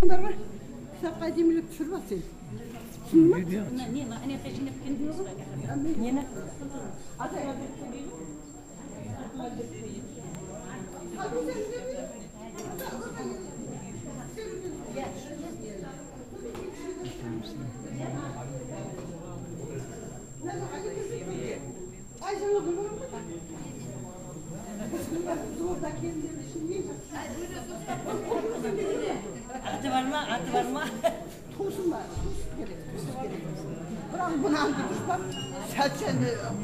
Кітапқа әдемілеп түсіріп ал сен. Видео. Аты бар ма? Аты бар ма? Тусын ба? Туыс керек, туыс керек. Бірақ мынаны дұрыс па? Сәл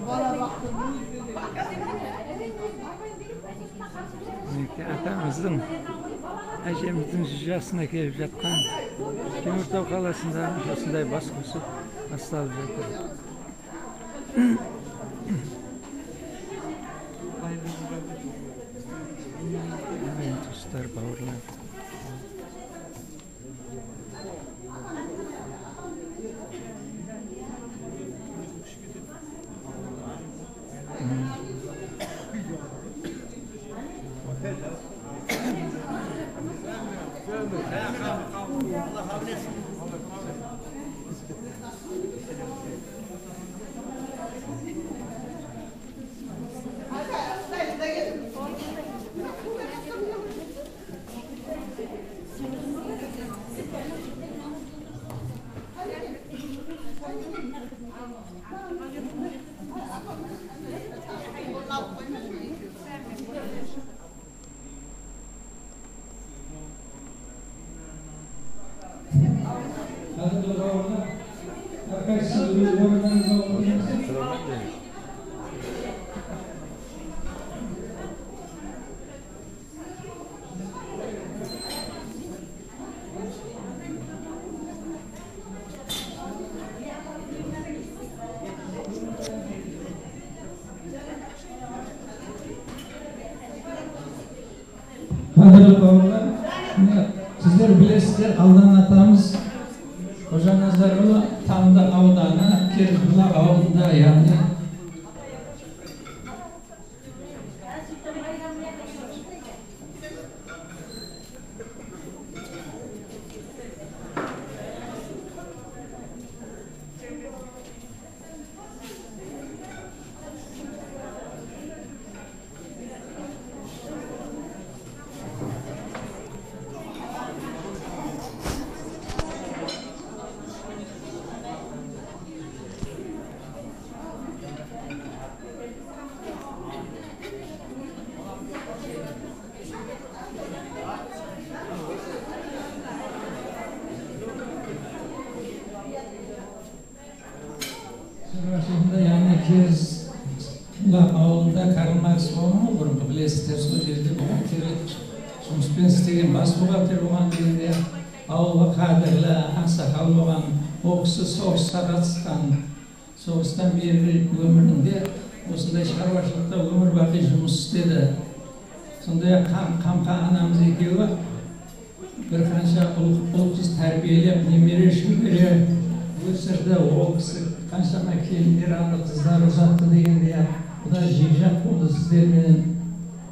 бала бақты. Мінекей, атамыздың, әжеміздің 100 жасына келіп жатқан Теміртау қаласында осындай бас қосу басталып жатыр. Ағайын, туыстар, бауырлар. Қадірлі бауырлар, әрқайсысы өз орындарыңызға отырыңыз. Қадірлі бауырлар, міне, сіздер білесіздер, Алдан атамыз Қожаназарұлы Тамды ауданы Кербұлақ ауылында, яғни шаруашылығында, яғни Кербұлақ ауылында, Карл Маркс болған ғой бұрынғы, білесіздер, сол жерде бухгалтерлік жұмыспен істеген, бас бухгалтер болған дегенде, ауылға қадірлі ақсақал болған. Ол кісі соғысқа қатысқан, соғыстан бергі өмірінде осындай шаруашылықта өмір бақи жұмыс істеді. Сондай ақ Қамқа анамыз екеуі бір қанша ұл қыз тәрбиелеп, немере шөбере өсірді. Ол кісі қаншама келіндер алды, қыздар ұзатты дегендей ақ, құда жекжат болды сіздерменен.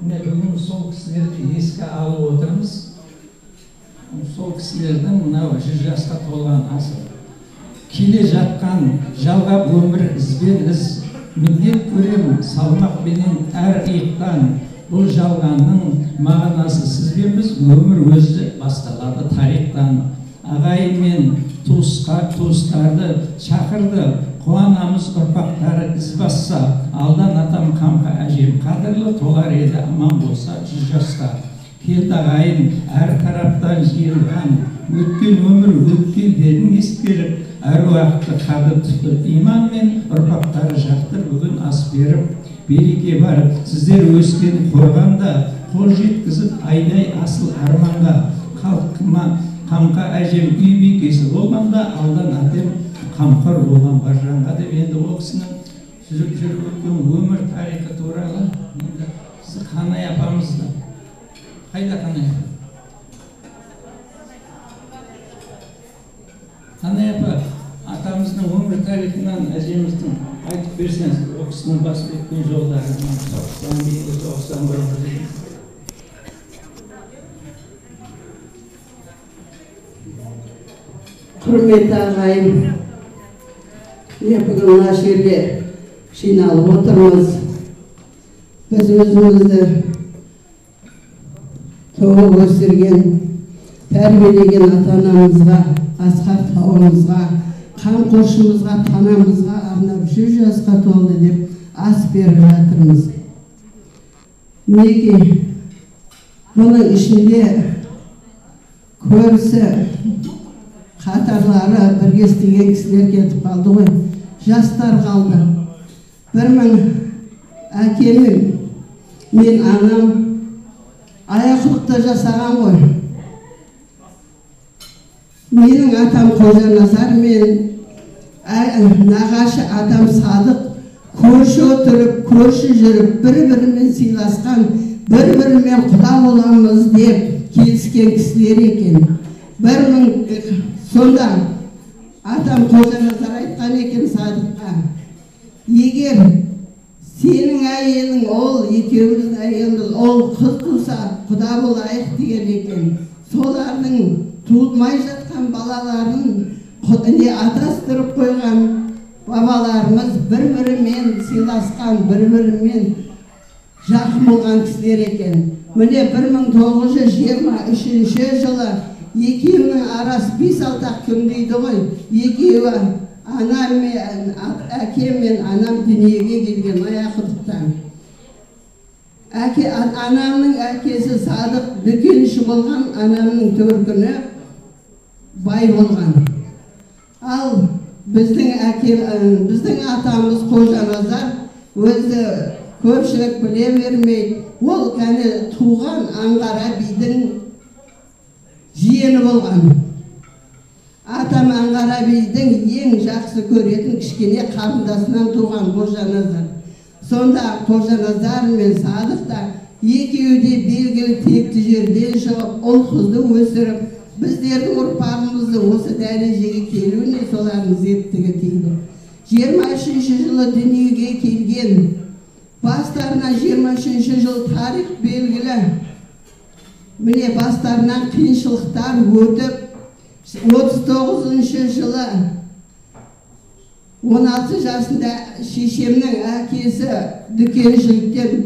Міне, бүгін сол кісілерді еске алып отырмыз. Сол кісілердің мынау 100 жасқа толған асы. Келе жатқан жалғап өмір ізбен із, міндет көремін салмақпенен әр иықтан. Бұл жалғанның мағынасы сіз бен біз, өмір өзі басталады тарихтан. Ағайын мен туыстарды шақырды, қуанамыз ұрпақтары із басса. Алдан атам, Қамқа әжем қадірлі, толар еді аман болса 100 жасқа. Келді ағайын әр тараптан жиылған, өткен өмір өткендерін ескеріп, әруақты қадір тұтып иманмен, ұрпақтары жақтыр бүгін ас беріп. Береке бар сіздер өскен қорғанда, қол жеткізіп айдай асыл арманға. Халқыма Қамқа әжем үй бикесі болғанда, Алдан атем қамқор болған бар жанға деп. Енді ол кісінің жүріп өткен өмір тарихы туралы енді сіз, Қанай апамыз да қайда? Қанай апа, Қанай апа, атамыздың өмір тарихынан, әжеміздің айтып берсеңіз, ол кісінің басып өткен жолдарын, соғыстан кейінгі, соғыстан бұрынғы деген. Құрметті ағайын, міне бүгін мына жерге жиналып отырмыз. Біз өзімізді туып өсірген, тәрбиелеген ата-анамызға, асқар тауымызға, қамқоршымызға, танамызға арнап 100 жасқа толды деп ас беріп жатырмыз. Мінекей, бұның ішінде көбісі қатарлары бірге істеген кісілер кетіп қалды ғой, жастар қалды. Бір мың әкем мен анам аяқұдықта жасаған ғой. Менің атам Қожаназар мен нағашы атам Садық көрші отырып, көрші жүріп, бір-бірімен сыйласқан, бір-бірімен құда боламыз деп келіскен кісілер екен. Бір мың сонда атам Қожаназар айтқан екен Садыққа: егер сенің әйелің ол, екеуміздің әйеліміз ол қыз туса, құда болайық деген екен. Солардың туылмай жатқан балаларын атастырып қойған бабаларымыз бір-бірімен сыйласқан, бір-бірімен жақын болған кісілер екен. Міне 1923 жылы екеуінің арасы 5-6 күн дейді ғой. Екеуі анам мен әкем мен анам дүниеге келген Аяқұдықтан. Анамның әкесі Садық дүкенші болған, анамның төркіні бай болған. Ал біздің атамыз Қожаназар өзі көпшілік біле бермейді. Ол кәне туған Аңғара бидің жиені болған. Атам Аңғара бидің ең жақсы көретін кішкене қарындасынан туған Қожаназар. Сонда Қожаназар мен Садық та екеуі де белгілі текті жерден шығып, ұл қызды өсіріп, біздердің ұрпағымыздың осы дәрежеге келуіне солардың зерттігі тиді. 23 жылы дүниеге келген, бастарына 23 жыл тарих белгілі. Міне бастарынан қиыншылықтар өтіп, 39 жылы 16 жасында шешемнің әкесі дүкеншіліктен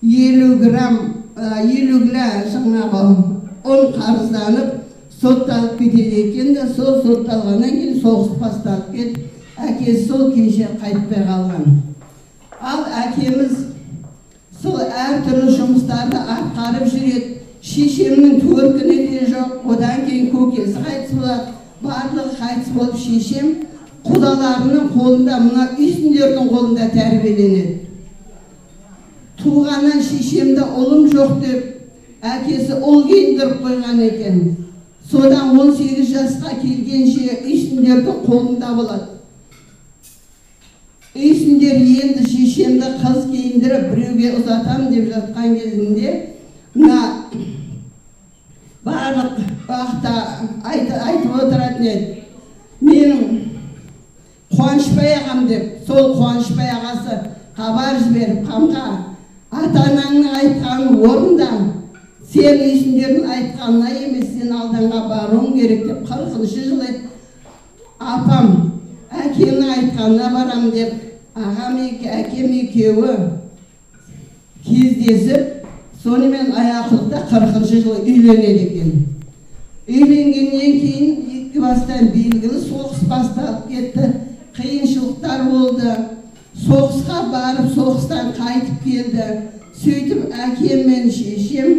150 грамм, 50 грамм жаңағы ұн қарызданып сотталып кетеді екен де, сол сотталғаннан кейін соғыс басталып кетіп, әкесі сол күйінше қайтпай қалған. Ал әкеміз сол әртүрлі жұмыстарды атқарып жүреді. Шешемнің төркіні де жоқ, одан кейін көкесі қайтыс болады, барлығы қайтыс болып шешем құдаларының қолында, мына үйсіндердің қолында тәрбиеленеді. Туғаннан шешемді ұлым жоқ деп әкесі ұл киіндіріп қойған екен. Содан 18 жасқа келгенше үйсіндердің қолында болады. Үйсіндер енді шешемді қыз киіндіріп біреуге ұзатам деп жатқан кезінде мына барлық уақытта айтып отыратын еді. Менің Қуанышбай ағам деп, сол Қуанышбай ағасы хабар жіберіп, қамқа, ата-анаңның айтқанын орында, сен үйсіндердің айтқанына емес, сен алданға баруың керек деп 40 жылы апам әкемнің айтқанына барам деп, ағам әкем екеуі кездесіп, сонымен Аяқұдықта 40 жылы үйленеді екен. Үйленгеннен кейін екі бастан белгілі соғыс басталып кетті, қиыншылықтар болды. Соғысқа барып, соғыстан қайтып келді. Сөйтіп әкем мен шешем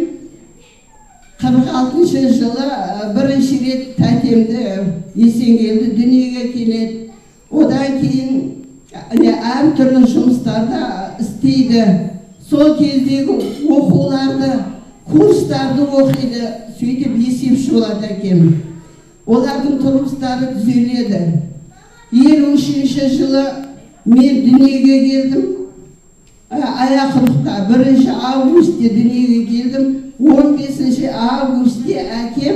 46 жылы бірінші рет тәтемді Есенгелді дүниеге келеді. Одан кейін әртүрлі жұмыстарда істейді. Сол кездегі оқуларды, курстарды оқиды. Сөйтіп есепші болады әкем. Олардың тұрмыстары түзеледі. 53 жылы мен дүниеге келдім. Аяқұдықта 1 августте дүниеге келдім. 15 августте әкем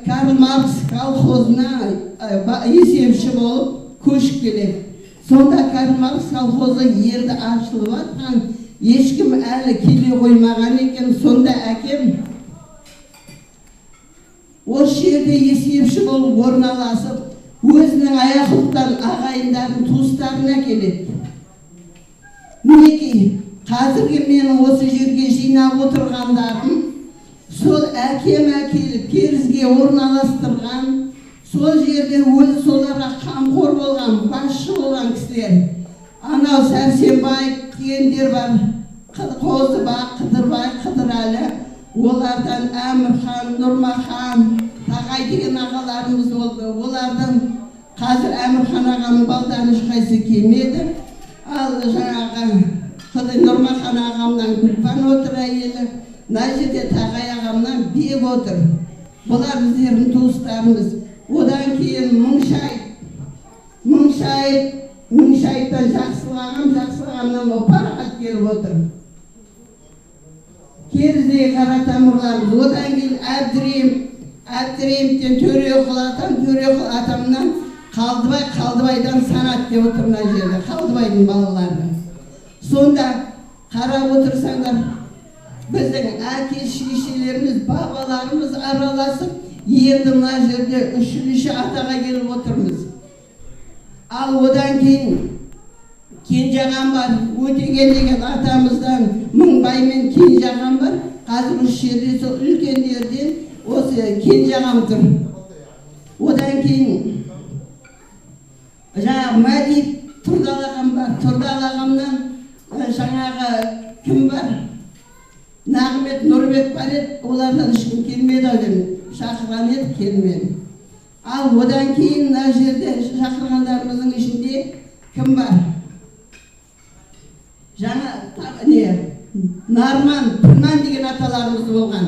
Карл Маркс колхозына есепші болып көшіп келеді. Сонда Карл Маркс колхозы енді ашылып жатқан, ешкім әлі келе қоймаған екен. Сонда әкем Осы жерде есепші болып орналасып, өзінің аяқұлықтан ағайындарын, туыстарын әкеледі. Мінекей, қазіргі менің осы жерге жинап отырғандарым, сол әкем әкеліп Керізге орналастырған, сол жерде өзі соларға қамқор болған, басшы болған кісілер. Анау Сәрсенбай дегендер бар, Қозыбақ, Қыдырбай, Қыдырәлі, олардан Әмірхан, Нұрмахан, Тағай деген ағаларымыз болды. Олардан қазір Әмірхан ағамның балдары ешқайсысы келмеді. Ал жаңағы Нұрмахан ағамнан Күлпан отыр әйелі, мына жерде Тағай ағамнан Бек отыр. Бұлар біздердің туыстарымыз. Одан кейін Мыңшайыптан Жақсылық ағам, Жақсылық ағамнан Парахат келіп отыр. Керіздегі қара тамырларымыз. Одан кейін Әбдірейім, Әбдірейімтен Төреқұл атам, Төреқұл атамнан Қалдыбай, Қалдыбайдан Санат деп отыр мына жерде, Қалдыбайдың балалары. Сонда қарап отырсаңдар, біздің әке шешелеріміз, бабаларымыз араласып, енді мына жерде үшінші атаға келіп отырмыз. Ал одан кейін Кенжаған бар, Өтеген деген атамыздан Мыңбай мен Кенжаған бар. Қазір осы жерде сол үлкендерден осы Кенжаған тұр. Одан кейін жаңағы Мәди Тұрдал ағам бар. Тұрдал ағамнан жаңағы кім бар? Нағымет Нұрбек бар еді, олардан ешкім келмеді ау деймін. Шақырған еді, келмеді. Ал одан кейін мына жерде шақырғандарымыздың ішінде кім бар? Жаңа не Нарман, Пірман деген аталарымыз болған.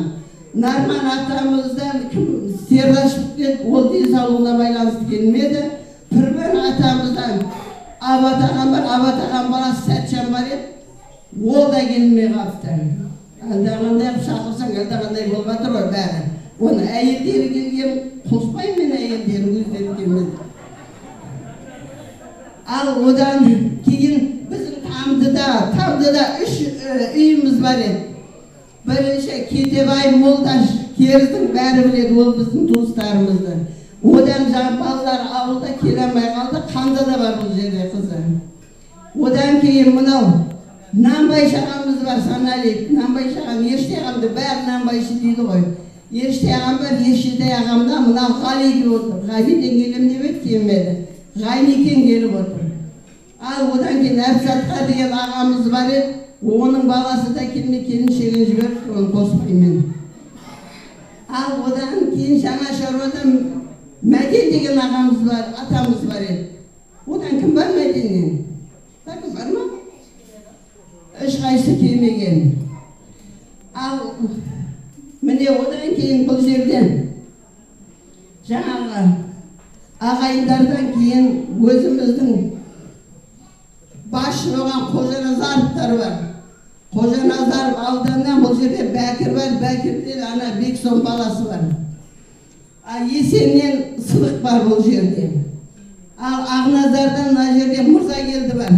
Нарман атамыздан кім Сердаш деді, ол денсаулығына байланысты келмеді. Пірман атамыздан Абат ағам бар, Абат ағам баласы Сәтжан бар еді, ол да келмей қалыпты. Әлдеқандай қылып шақырсаң, әлдеқандай болып жатыр ғой бәрі. Оны әйелдері келген, қоспаймын мен әйелдерін, өздері келмеді. Ал одан кейін біздің Тамдыда үш үйіміз бар еді. Бірінші Кетебай Молдаш, Керіздің бәрі біледі, ол біздің туыстарымызды. Одан жаңа балалар ауылда келе алмай қалды, Қанда да бар бұл жерде қызы. Одан кейін мынау Нанбайшы ағамыз бар, Саналиев. Нанбайшы ағам, Ерште ағамды бәрі Нанбайшы дейді ғой. Ерште ағам бар, Ершетай ағамда мынау Ғали келіп отыр. Ғабиден келем деп еді, келмеді. Ғайнекен келіп отыр. Ал одан кейін Әбсатқа деген ағамыз бар еді, оның баласы да келмей, келіншегін жіберіп, оны қоспаймын. Ал одан кейін жаңа шаруадан Мәден деген ағамыз бар, атамыз бар еді. Одан кім бар Мәденнен? Кім бар ма? Ешқайсысы келмеген. Ал міне одан кейін бұл жерден жаңағы ағайындардан кейін өзіміздің басшы болған Қожаназаровтар бар. Қожаназаров ауданынан бұл жерде Бәкір бар, Бәкірден ана Бексон баласы бар. Ал Есеннен Сыдық бар бұл жерде. Ал Ақназардан мына жерде Мырзакелді бар,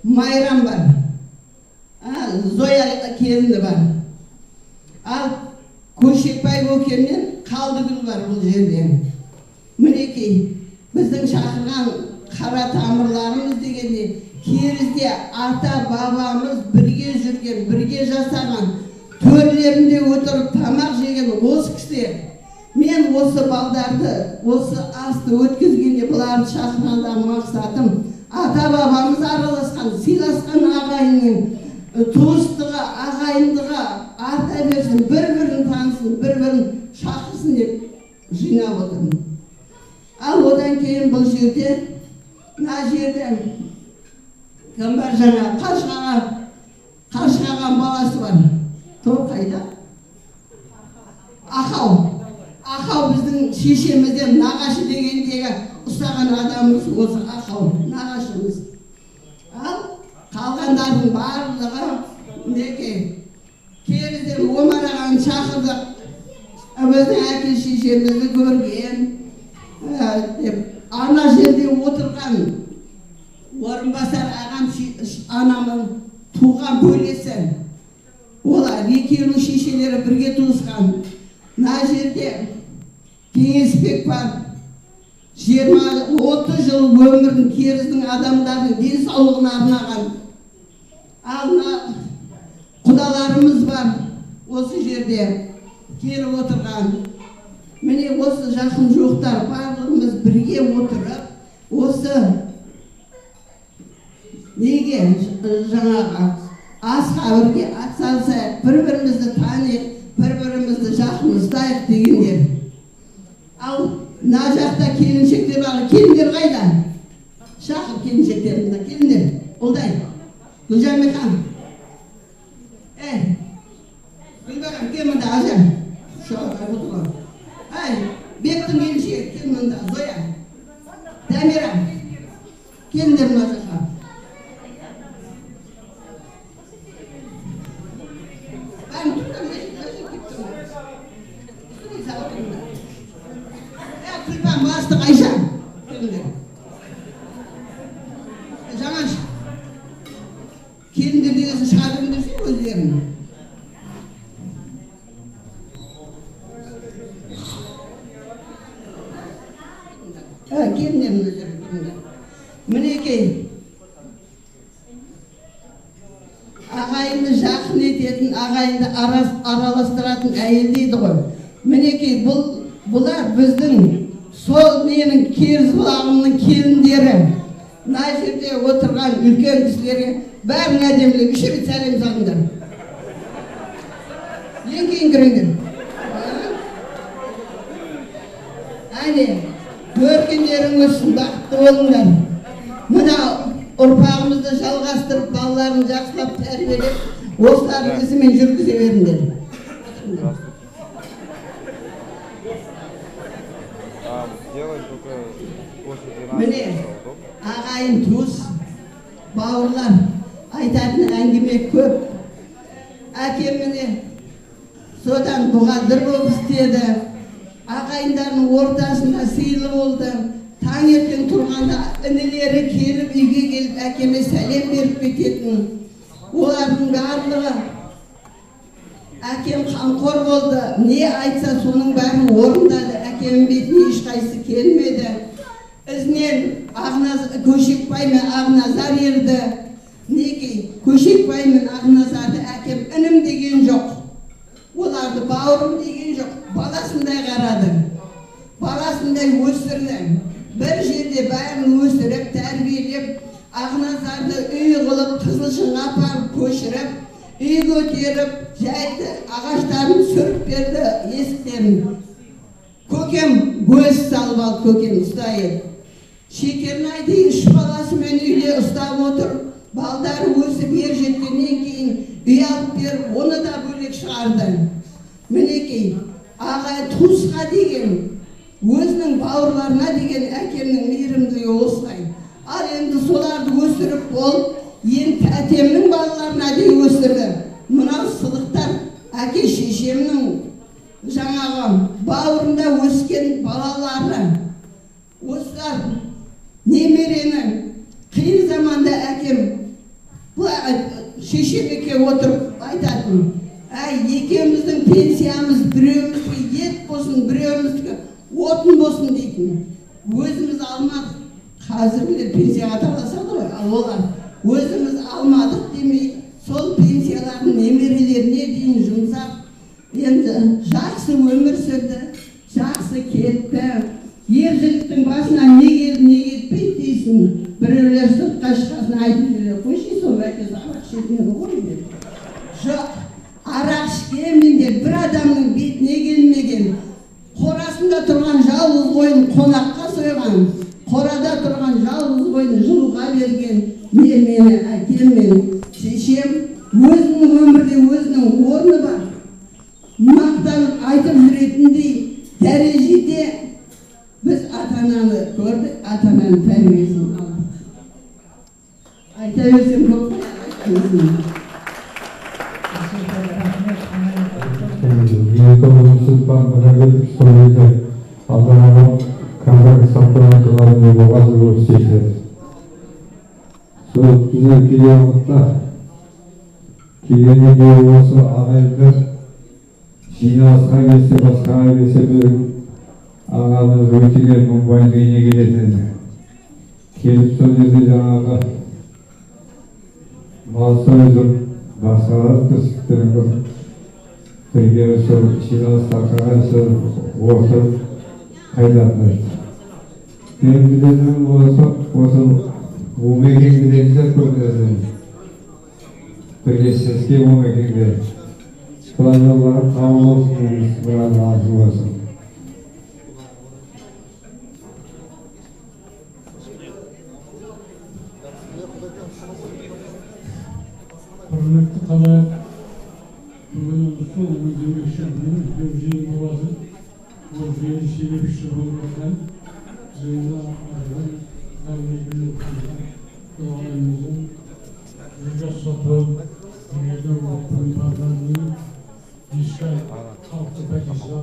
Майрам бар, Зоя келіні бар. Ал Көшекбай көкемнен Қалдыгүл бар бұл жерде. Мінекей, біздің шақырған қара тамырларымыз дегенде Керізде ата бабамыз бірге жүрген, бірге жасаған, төрлерінде отырып тамақ жеген осы кісілер. Мен осы балдарды, осы асты өткізгенде бұларды шақырғанда мақсатым ата бабамыз араласқан, сыйласқан ағайынның туыстығы, ағайындығы арта берсін, бір-бірін танысын, бір-бірін шақырсын деп жинап отырмын. Ал одан кейін бұл жерде, мына жерде кім бар жаңа Қаршығаған баласы бар. Топ қайда? Ақау. Ақау біздің шешемізден нағашы дегендегі ұстаған адамымыз осы Ақау, нағашымыз. Ал қалғандардың барлығы мінекей Керізден Омар ағаны шақырдық. Біздің әке шешемізді көрген деп ана жерде отырған Орынбасар ағам анамның туған бөлесі. Олар екеуінің шешелері бірге туысқан. Мына жерде Кеңесбек бар. 20-30 жыл өмірін Керіздің адамдарының денсаулығына арнаған. Ал мына құдаларымыз бар осы жерде келіп отырған. Міне осы жақын жуықтар барлығымыз бірге отырып, осы неге жаңағы асқа бірге атсалысайық, бір-бірімізді таниық, бір-бірімізді жақын ұстайық дегендер. Ал мына жақта келіншектер бар. Келіндер қайда? Шақыр келіншектерімді. Келіндер, ұлдай. Гүлжамихан. Ей, Гүлбарам, кел мында, Ажан. Ай, Бектің келіншегі, кел мында, Зоя. Дамира, келіндер мына жаққа. Бәрін тұрда, мына жерге келіп тұрмын. Күлпан, бастық Айша. Келіндер. Жаңаш. Келіндер дегесін шыға беріңдерші өздерін. Келіндер өздері. Мінекей. Ағайынды жақын ететін, ағайынды араластыратын әйел дейді ғой. Мінекей, бұлар біздің сол менің Керіз бұлағымның келіндері. Мына жерде отырған үлкен кісілерге бәрін әдемілеп үш рет сәлем салыңдар. Еңкейін кіріңдер. Әне, өркендерің өссін, бақытты болыңдар. Мына ұрпағымызды жалғастырып, балаларын жақсылап тәрбиелеп, осылардың ізімен жүргізе беріңдер. Міне, ағайын туыс, бауырлар, айтатын әңгіме көп. Әкем міне содан бухгалтер болып істеді. Ағайындардың ортасында сыйлы болды. Таңертең тұрғанда інілері келіп, үйге келіп әкеме сәлем беріп кететін. Олардың барлығы әкем қамқор болды. Не айтса соның бәрін орындады. Әкемнің бетіне ешқайсысы келмеді. Ізінен Көшекбай мен Ақназар ерді. Мінекей, Көшекбай мен Ақназарды әкем інім деген жоқ. Оларды бауырым деген жоқ. Баласындай қарады. Баласындай өсірді. Бір жерде бәрін өсіріп, тәрбиелеп, Ақназарды үй қылып, Қызылшынға апарып көшіріп, үй көтеріп, жайды ағаштарын сүріп берді, есіктерін. Көкем көз салып алды, көкем ұста еді. Шекернай деген үш баласымен үйде ұстап отыр. Балдары өсіп ер жеткеннен кейін үй алып беріп, оны да бөлек шығарды. Мінекей, ағай туысқа деген, өзінің бауырларына деген әкемнің мейірімділігі осылай. Ал енді соларды өсіріп болып, енді тәтемнің балаларына дейін өсірді. Мынау сылықтар әке шешемнің жаңағы бауырында өскен балалары. Осылар немерені қиын заманда әкем шешем екеуі отырып айтатын. Әй, екеуміздің пенсиямыз біреуміздікі ет болсын, біреуміздікі отын болсын дейтін. Өзіміз алмадық. Қазіргілер пенсияға таласады ғой, ал олар өзіміз алмадық демей, сол пенсияларын немерелеріне дейін жұмсап, енді жақсы өмір сүрді, жақсы кетті. Ер жігіттің басына не келді, не кетпейді дейсің. Біреулер сыртқа шыққасын айтып жүреді, қойшы сол әкесі арақ ішетін еді ғой деп. Жоқ, арақ ішкенмен де бір адамның бетіне келмеген. Қорасында тұрған жалғыз қойын қонаққа сойған, қорада тұрған жалғыз қойын жылуға берген мені әкем мен шешем өзінің өмірде өзінің орны бар. Мақтанып айтып жүретіндей дәрежеде біз ата-ананы көрдік, ата-ананың тәрбиесін алдық. Айта берсем көп қой. Сұлтан Мырзабеков сол кезде Алданова контракт саптамашыларының бухгалтер болып істеуші. Сол бізге келген уақытта келгеннен кейін осы ағайындар Жиналысқа келсе, басқаға келсе, біздің ағамыз Өтеген Мыңбайдың үйіне келетін еді. Келіп сол жерде жаңағы мал сойдық, басқалар тіршіліктерін қылып, бірге сол жиналыс тарқаған сол отырып қайтатын еді. Мен білетінім осы Омекең білетін шығар көп нәрсені. Бірге істескен Омекеңде. Құдай жолдары қабыл болсын, мұраты разы болсын. Құрметті халайық, бүгін сол демекші бүгін үлкен жиын болады. Ол жиын себепші болып отырған жиында ағайынымыздың Олжас Сатыбаев еске халықты пәтесін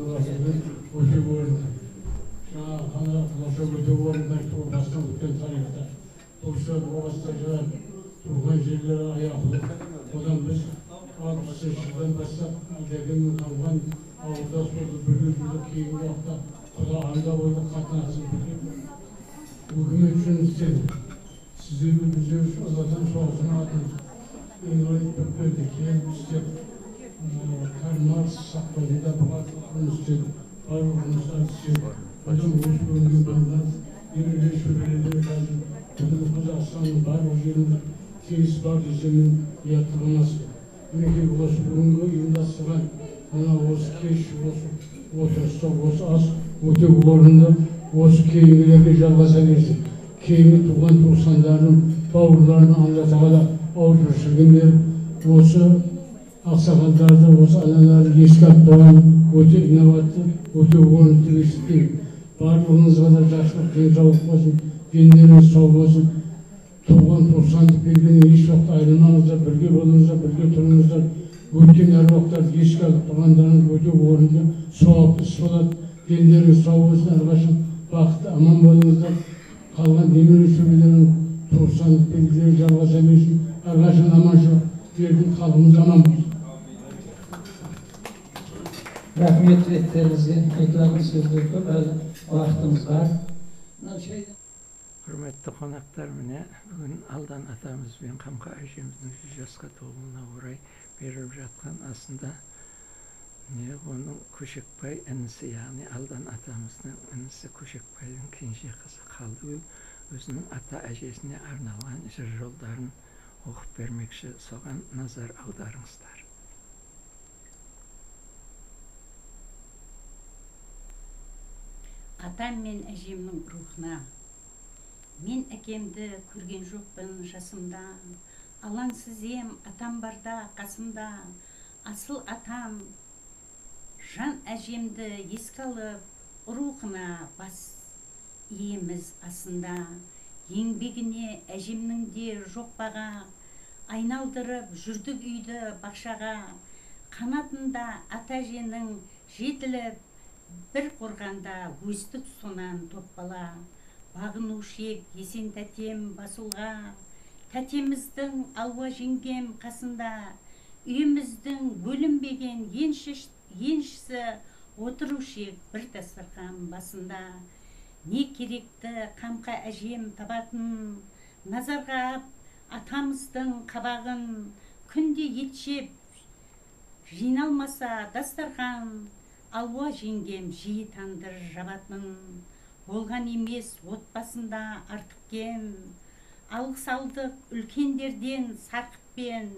өте орынды. Жаңа ғана құдаша өте орынды айтты ол бастан өткен тарихта. Бұл кісі о баста жаңа туған жерлері Аяқұдық. Одан біз 60 жылдан бастап әлдекімнің қалған ауылдас болды, бірге жүрдік, кейінгі уақытта құда анда болдық, қатынасын бітіріп, үкімет үшін істедік. Сіздермен біздер үшін Ұлы Отан соғысына қатынастық. Инвалид болып келді, келіп істеп, Карл Маркс совхозында жұмыс істедік, барлық жұмыстарды істедік. Одан өсіп өнген балалар, немере шөберелер қазір бүкіл Қазақстанның барлық жерінде кеңес бар десем ұятты болмас. Мінекей осы бүгінгі ұйымдастырған мына осы кеш, осы отырыста, осы ас өте орынды, осы кейінгілерге жалғаса берсін. Кейінгі туған туысқандарының, бауырларының Алла тағала ауызбіршілігін беріп, осы ақсақалдарды, осы аналарды еске алып тұрған өте инабатты, өте орынды деп есептеймін. Барлығыңызға да жақсылық, денсаулық болсын, дендеріңіз сау болсын. Туған туысқандық белгіні еш уақытта айырылмаңыздар, бірге болыңыздар, бірге тұрыңыздар. Өткен әруақтарды еске алып тұрғандарыңыз өте орынды, сауапты іс болады. Дендеріңіз сау болсын, әрқашан бақытты, аман болыңыздар. Қалған немере шөберелердің туысқандық белгілері жалғаса берсін, әрқашан аманшылық, еркін халқымыз аман болсын. Рахмет тілектеріңізге, айтылатын сөздер көп, әлі уақытымыз бар. Құрметті қонақтар, міне бүгін Алдан атамыз бен Қамқа әжеміздің 100 жасқа толуына орай беріліп жатқан асында міне оның Көшекбай інісі, яғни Алдан атамыздың інісі Көшекбайдың кенже қызы Қалдыгүл өзінің ата әжесіне арналған жыр жолдарын оқып бермекші, соған назар аударыңыздар. Атам мен әжемнің рухына. Мен әкемді көрген жоқпын жасымда, алаңсыз ем атам барда қасымда. Асыл атам жан әжемді еске алып, рухына бас иеміз асында. Еңбегіне әжемнің де жоқ баға, айналдырып жүрдік үйді бақшаға. Қанатында ата әженің жетіліп, бір қорғанда өстік сонан топ бала. Бағынушы ек Есен тәтем басылға, тәтеміздің Алуа жеңгем қасында. Үйіміздің бөлінбеген еншісі, отырушы ек бір дастархан басында. Не керекті Қамқа әжем табатын, назарға ап атамыздың қабағын. Күнде ет жеп жиналмаса дастархан, Алуа жеңгем жиі тандыр жабатын. Болған емес отбасында артық кем, алғыс алдық үлкендерден сарқытпен.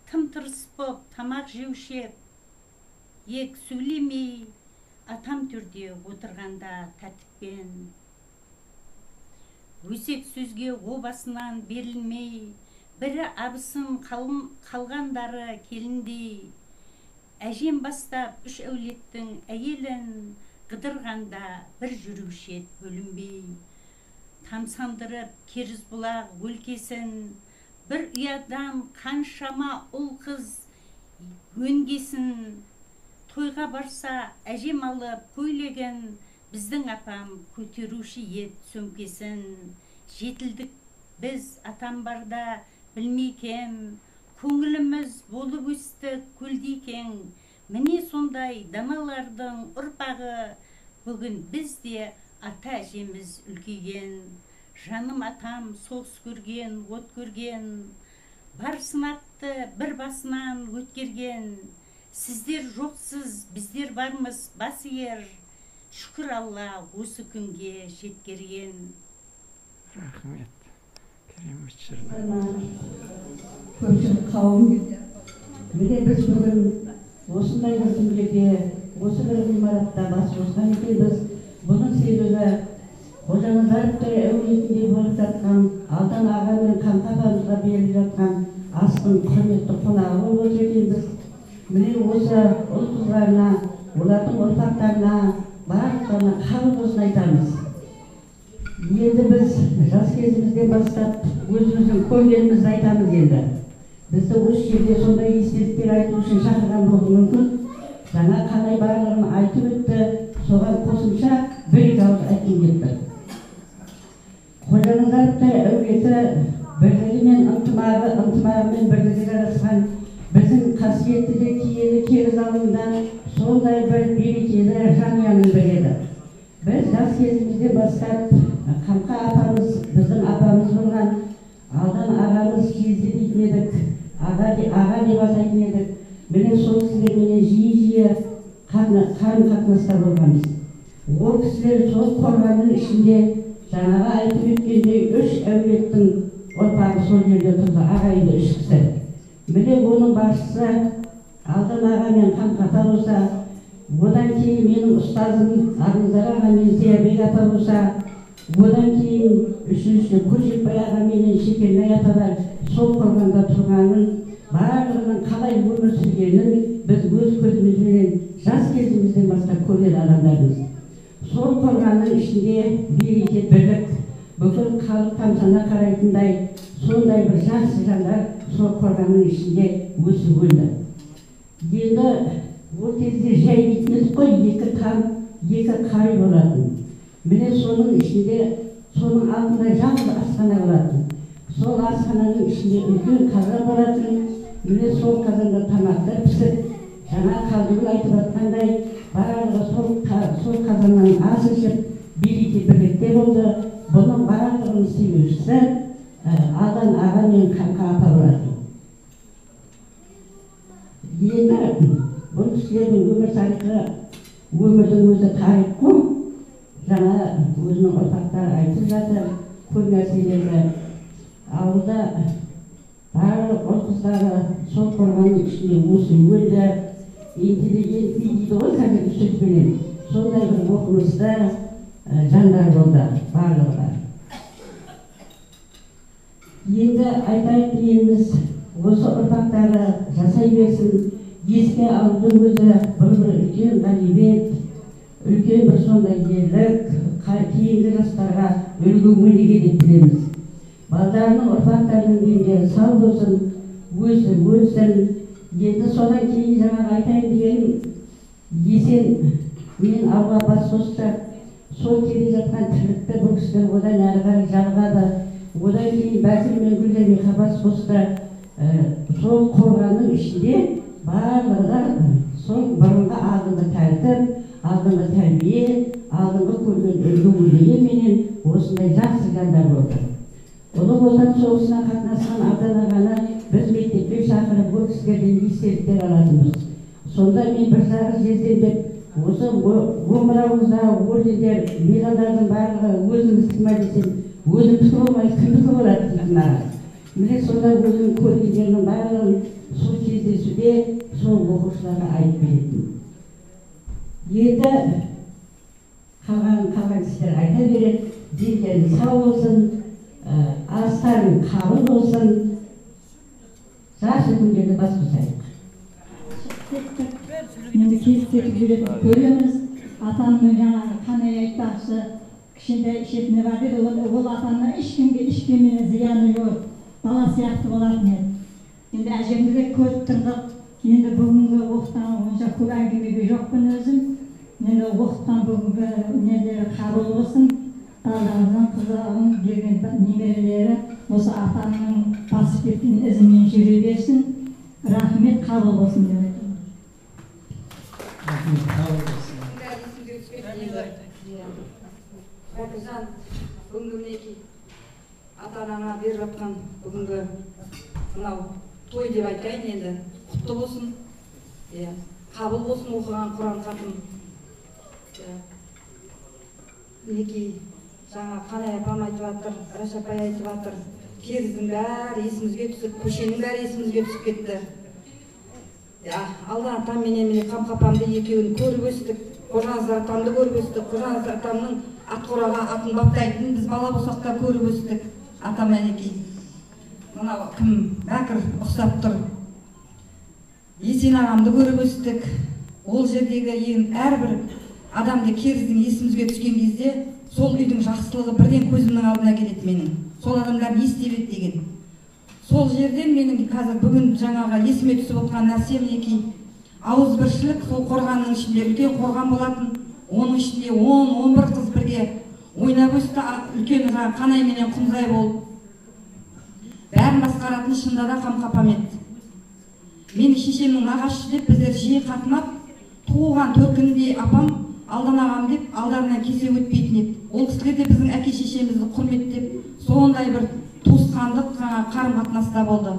Тым тырыс боп тамақ жеуші ек сөйлемей, атам төрде отырғанда тәртіппен. Өсек сөзге о басынан берілмей, бірі абысын қалғандары келіндей. Әжем бастап үш әулеттің әйелін, қыдырғанда бір жүруші ед бөлінбей. Тамсандырып Керізбұлақ өлкесін, бір ұядан қаншама ұл қыз өнгесін. Тойға барса әжем алып көйлегін, біздің апам көтеруші ед сөмкесін. Жетілдік біз атам барда білмей кем, көңіліміз болып өстік көлдей кең. Міне сондай даналардың ұрпағы, бүгін біз де ата әжеміз үлкейген. Жаным атам соғыс көрген, от көрген, бар сынақты бір басынан өткерген. Сіздер жоқсыз, біздер бармыз, бас иер, шүкір Алла осы күнге жеткерген. Рахмет, керемет жырлар. Көпшілік қауым, міне біз бүгін осындай бір күндерде, осы бір ғимаратта бас қосқан екенбіз. Бұның себебі Қожаназаровтар әулетінде болып жатқан Алдан аға мен Қамқа апамызға беріліп жатқан астың құрметті қонағы болып отыр екенбіз. Міне осы ұл қыздарына, олардың ұрпақтарына, барлықтарына қабыл болсын айтамыз. Енді біз жас кезімізден бастап өзіміздің көргенімізді айтамыз енді. Бізді осы жерде сондай естеліктер айту үшін шақырған болуы мүмкін. Жаңа қандай барлығын айтып өтті, соған қосымша бір-екі ауыз айтқым келіп тұр. Қожаназаровтар әулеті бірлігі мен ынтымағы, ынтымағы мен бірлігі жарасқан біздің қасиетті де киелі Керіз ауылында сондай бір берекелі жанұяның бірі еді. Біз жас кезімізден бастап Қамқа апамыз біздің апамыз болған, Алдан ағамыз жезде дейтін едік, аға деп атайтын едік. Міне сол кісілерменен жиі-жиі қарым-қатынаста болғанбыз. Ол кісілер сол қорғанның ішінде жаңағы айтып өткендей үш әулеттің ұрпағы сол жерде тұрды, ағайынды үш кісі. Міне оның басшысы Алдан аға мен Қамқа апа болса, одан кейін менің ұстазым Ақназар аға мен Зиябек апа болса, одан кейін үшінші Көшекбай аға менен Шекернай апа бар, сол қорғанда тұрғанын, барлығының қалай өмір сүргенін біз өз көзімізбенен жас кезімізден бастап көрген адамдармыз. Сол қорғанның ішінде береке, бірлік, бүкіл халық тамсана қарайтындай сондай бір жақсы жандар сол қорғанның ішінде өсіп өнді. Енді ол кезде жай дейтін едік қой, екі там, екі қай болатын. Міне соның ішінде, соның алдында жалғыз асхана болатын. Сол асхананың ішінде үлкен қазан болатын. Міне сол қазанда тамақтар пісіп, жаңа Қалдығұл айтып жатқандай, барлығы сол қазаннан ас ішіп, береке бірлікте болды. Бұның барлығының себепшісі Алдан аға мен Қамқа апа болатын. Енді бұл кісілердің өмір тарихы, өмірдің өзі тарих қой. Жаңа өзінің ұрпақтары айтып жатыр көп нәрселерді. Ауылда барлық ұл қыздары сол қорғанның ішінде өсіп өнді, интеллигентный дейді ғой қазіргі сөзбенен, сондай бір оқымысты жандар болды барлығы да. Енді айтайық дегеніміз, осы ұрпақтары жасай берсін. Еске алудың өзі бұл бір үлкен ғанибет, үлкен бір сондай ерлік, кейінгі жастарға үлгі өнеге деп білеміз. Балдарының, ұрпақтарының дендері сау болсын, өсіп өнсін. Енді содан кейін жаңағы айтайын дегенім, Есен мен ауға бас қосса, сол келе жатқан тірлікті бұл кісілер одан әрі қарай жалғады. Одан кейін Бәкір мен Гүлжамиға бас қосты. Сол қорғанның ішінде барлығы да сол бұрынғы алдыңғы тәртіп, алдыңғы тәрбие, алдыңғы көрген үлгі өнегеменен осындай жақсы жандар болды. Ұлы Отан соғысына қатынасқан Алдан ағаны біз мектепке шақырып, ол кісілерден естеліктер алатынбыз. Сонда мен бір жағы жездем деп, осы омырауыңыздағы ордендер, медальдардың барлығы өзіңіздікі ма десем, өзімдікі болмай кімдікі болады дейтін маған. Міне сонда өзінің көргендерінің барлығын сол кездесуде сол оқушыларға айтып беретін. Енді қалған кісілер айта береді, дендерің сау болсын, астарың қабыл болсын, жақсы күндерді бас қосайық. Енді кездесіп жүретін көреміз. Атамның жаңағы қанай айтпақшы, кішкентай ішетіні бар деді, ол атамның ешкімге ешкіміне зияны жоқ, бала сияқты болатын еді. Енді әжемді де көріп тұрдық. Енді бүгінгі оқытқан онша көп әңгімеге жоқпын өзім. Енді оқытқан бүгінгі нелері қабыл болсын. Балаларының, қыздарының берген немерелері осы атамның басып кеткен ізімен жүре берсін. Рахмет, қабыл болсын деп айтамын. Рахмет, қабыл болсын. Бәкіржан, бүгінгі мінекей ата-анаңа беріп жатқан бүгінгі мынау той деп айтайын енді, құтты болсын, қабыл болсын оқыған Құран хатым. Мінекей жаңа Қанай апам айтып жатыр, Раш апай айтып жатыр, Керіздің бәрі есімізге түсіп, көшенің бәрі есімізге түсіп кетті. Алдан атам менен міне Қамқа апамды екеуін көріп өстік, Қожаназар атамды көріп өстік, Қожаназар атамның атқораға атын баптайтынын біз бала болсақ та көріп өстік. Атам әнекей мынау кім Бәкір ұқсап тұр, Есен ағамды көріп өстік. Ол жердегі ең әрбір адамды Керіздің есімізге түскен кезде сол үйдің жақсылығы бірден көзімнің алдына келеді менің. Сол адамдар не істеп еді деген. Сол жерден менің қазір бүгін жаңағы есіме түсіп отырған нәрсе мінекей ауызбіршілік. Сол қорғанның ішінде үлкен қорған болатын, оның ішінде 10-11 қыз бірге ойнап өсті. Үлкен жаңағы Қанай менен Құнзай болып бәрін басқаратын шынында да Қамқа апам еді. Менің шешемнің нағашысы деп біздер жиі қатынап, туған төркініндей апам Алдан ағам деп алдарынан кесе өтпейтін еді. Ол кісілер де біздің әке шешемізді құрметтеп, сондай бір туысқандық қарым қатынаста болды.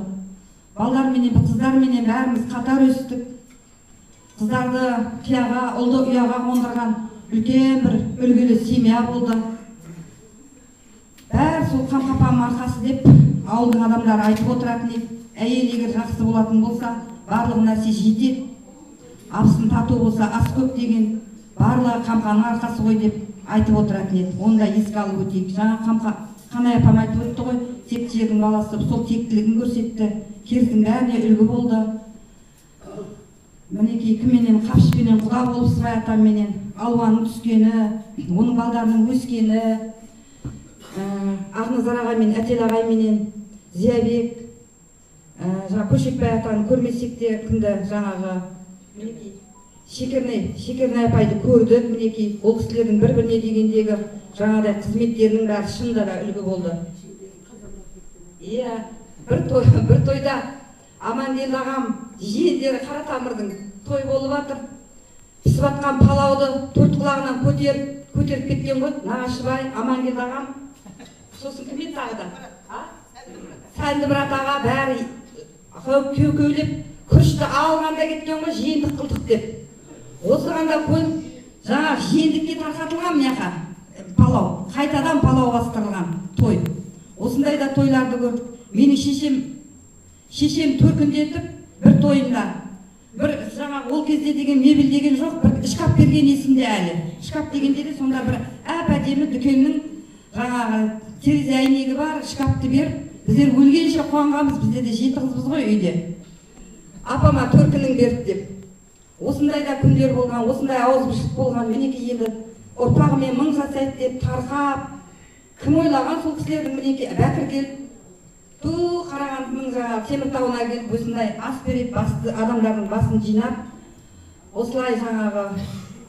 Балдарменен, қыздарменен бәріміз қатар өстік. Қыздарды қияға, ұлды ұяға қондырған үлкен бір үлгілі семья болды. Бәрі сол Қамқа апамның арқасы деп ауылдың адамдары айтып отыратын еді. Әйел егер жақсы болатын болса, барлық нәрсе жетеді. Абысын тату болса, ас көп деген, барлығы Қамқаның арқасы ғой деп айтып отыратын еді. Оны да еске алып өтейік. Жаңа Қамқа Қанай апам айтып өтті ғой, текті жердің баласы, сол тектілігін көрсетті. Керіздің бәріне үлгі болды. Мінекей кімменен Қапшықпенен құда болып Сыбай атамменен Алуаның түскені, оның балдарының өскені, Ақназар ағаймен, Әтел ағайменен, Зиябек, жаңа Көшекбай атаны көрмесек те кімді жаңағы мінекей Шекернай апайды көрдік. Мінекей ол кісілердің бір-біріне дегендегі жаңағыдай қызметтерінің бәрі шынында да үлгі болды. Иә, бір тойда Амангелді ағам жиендері Қаратамырдың той болып жатыр. Пісіп жатқан палауды төрт құлағынан көтеріп кеткен ғой Нағашыбай, Амангелді ағам. Сосын кім еді тағы да? Сәндімұрат аға бәрі кеу-кеулеп күрішті алғанда кеткен ғой, жиендік қылдық деп. Осығанда көніп жаңа жиендікке тарқатылған мыняқа палау, қайтадан палау бастырылған той. Осындай да тойларды көрдік. Менің шешем төркіндетіп бір тойында, бір жаңа ол кезде деген мебель деген жоқ, бір шкаф берген есімде әлі. Шкаф дегенде де сонда бір әп-әдемі дүкеннің жаңағы терезе әйнегі бар шкафты беріп, біздер өлгенше қуанғанбыз, бізде де 7 қызбыз ғой үйде. Апама төркінің берді деп. Осындай да күндер болған, осындай ауызбіршілік болған. Мінекей енді ұрпағымен мың жасайды деп тарқап, кім ойлаған сол кісілердің мінекей Бәкір келіп, ту Қарағандының жаңағы Теміртауына келіп осындай ас береді, басты адамдардың басын жинап, осылай жаңағы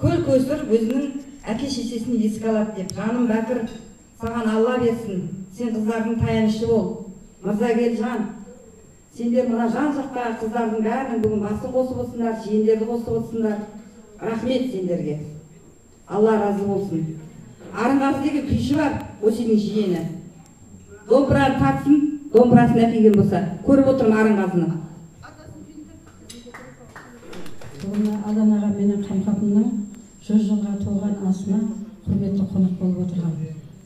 көл көсір өзінің әке шешесін еске алады деп. Жаным Бәкір, саған Алла берсін, сен қыздардың таянышы бол. Мырзагелжан, сендер мына жан жақтағы қыздардың бәрінің бүгін басын қосып отырсыңдар, жиендерді қосып отырсыңдар. Рахмет сендерге. Алла разы болсын. Арынғазы деген күйші бар, Осенің жиені. Домбыраны тартсын, домбырасын әкелген болса. Көріп отырмын Арынғазыны. Бүгін Алдан ағам менен Қамқапымның 100 жылға толған асына құрметті қонақ болып отырған.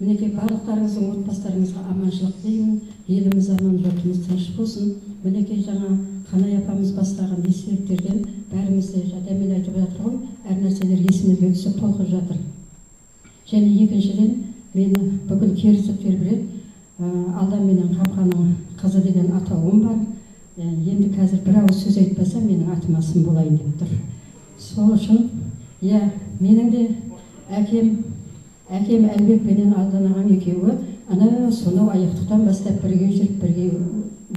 Мінекей барлықтарыңыздың отбасыларыңызға аманшылық тілеймін. Еліміз аман, жұртымыз тыныш болсын. Мінекей жаңа Қанай апамыз бастаған естеліктерден бәріміз де Дәмел айтып жатыр ғой, әр нәрселер есімізге түсіп толқып жатыр. Және екіншіден мені бүкіл керісіктер біледі, Алдан менен Қамқаның қызы деген атауым бар. Енді қазір бір ауыз сөз айтпаса менің атыма сын болайын деп тұр. Сол үшін, иә, менің де әкем Әлбек пенен Алдан ағам екеуі ана сонау аяқтықтан бастап бірге жүріп, бірге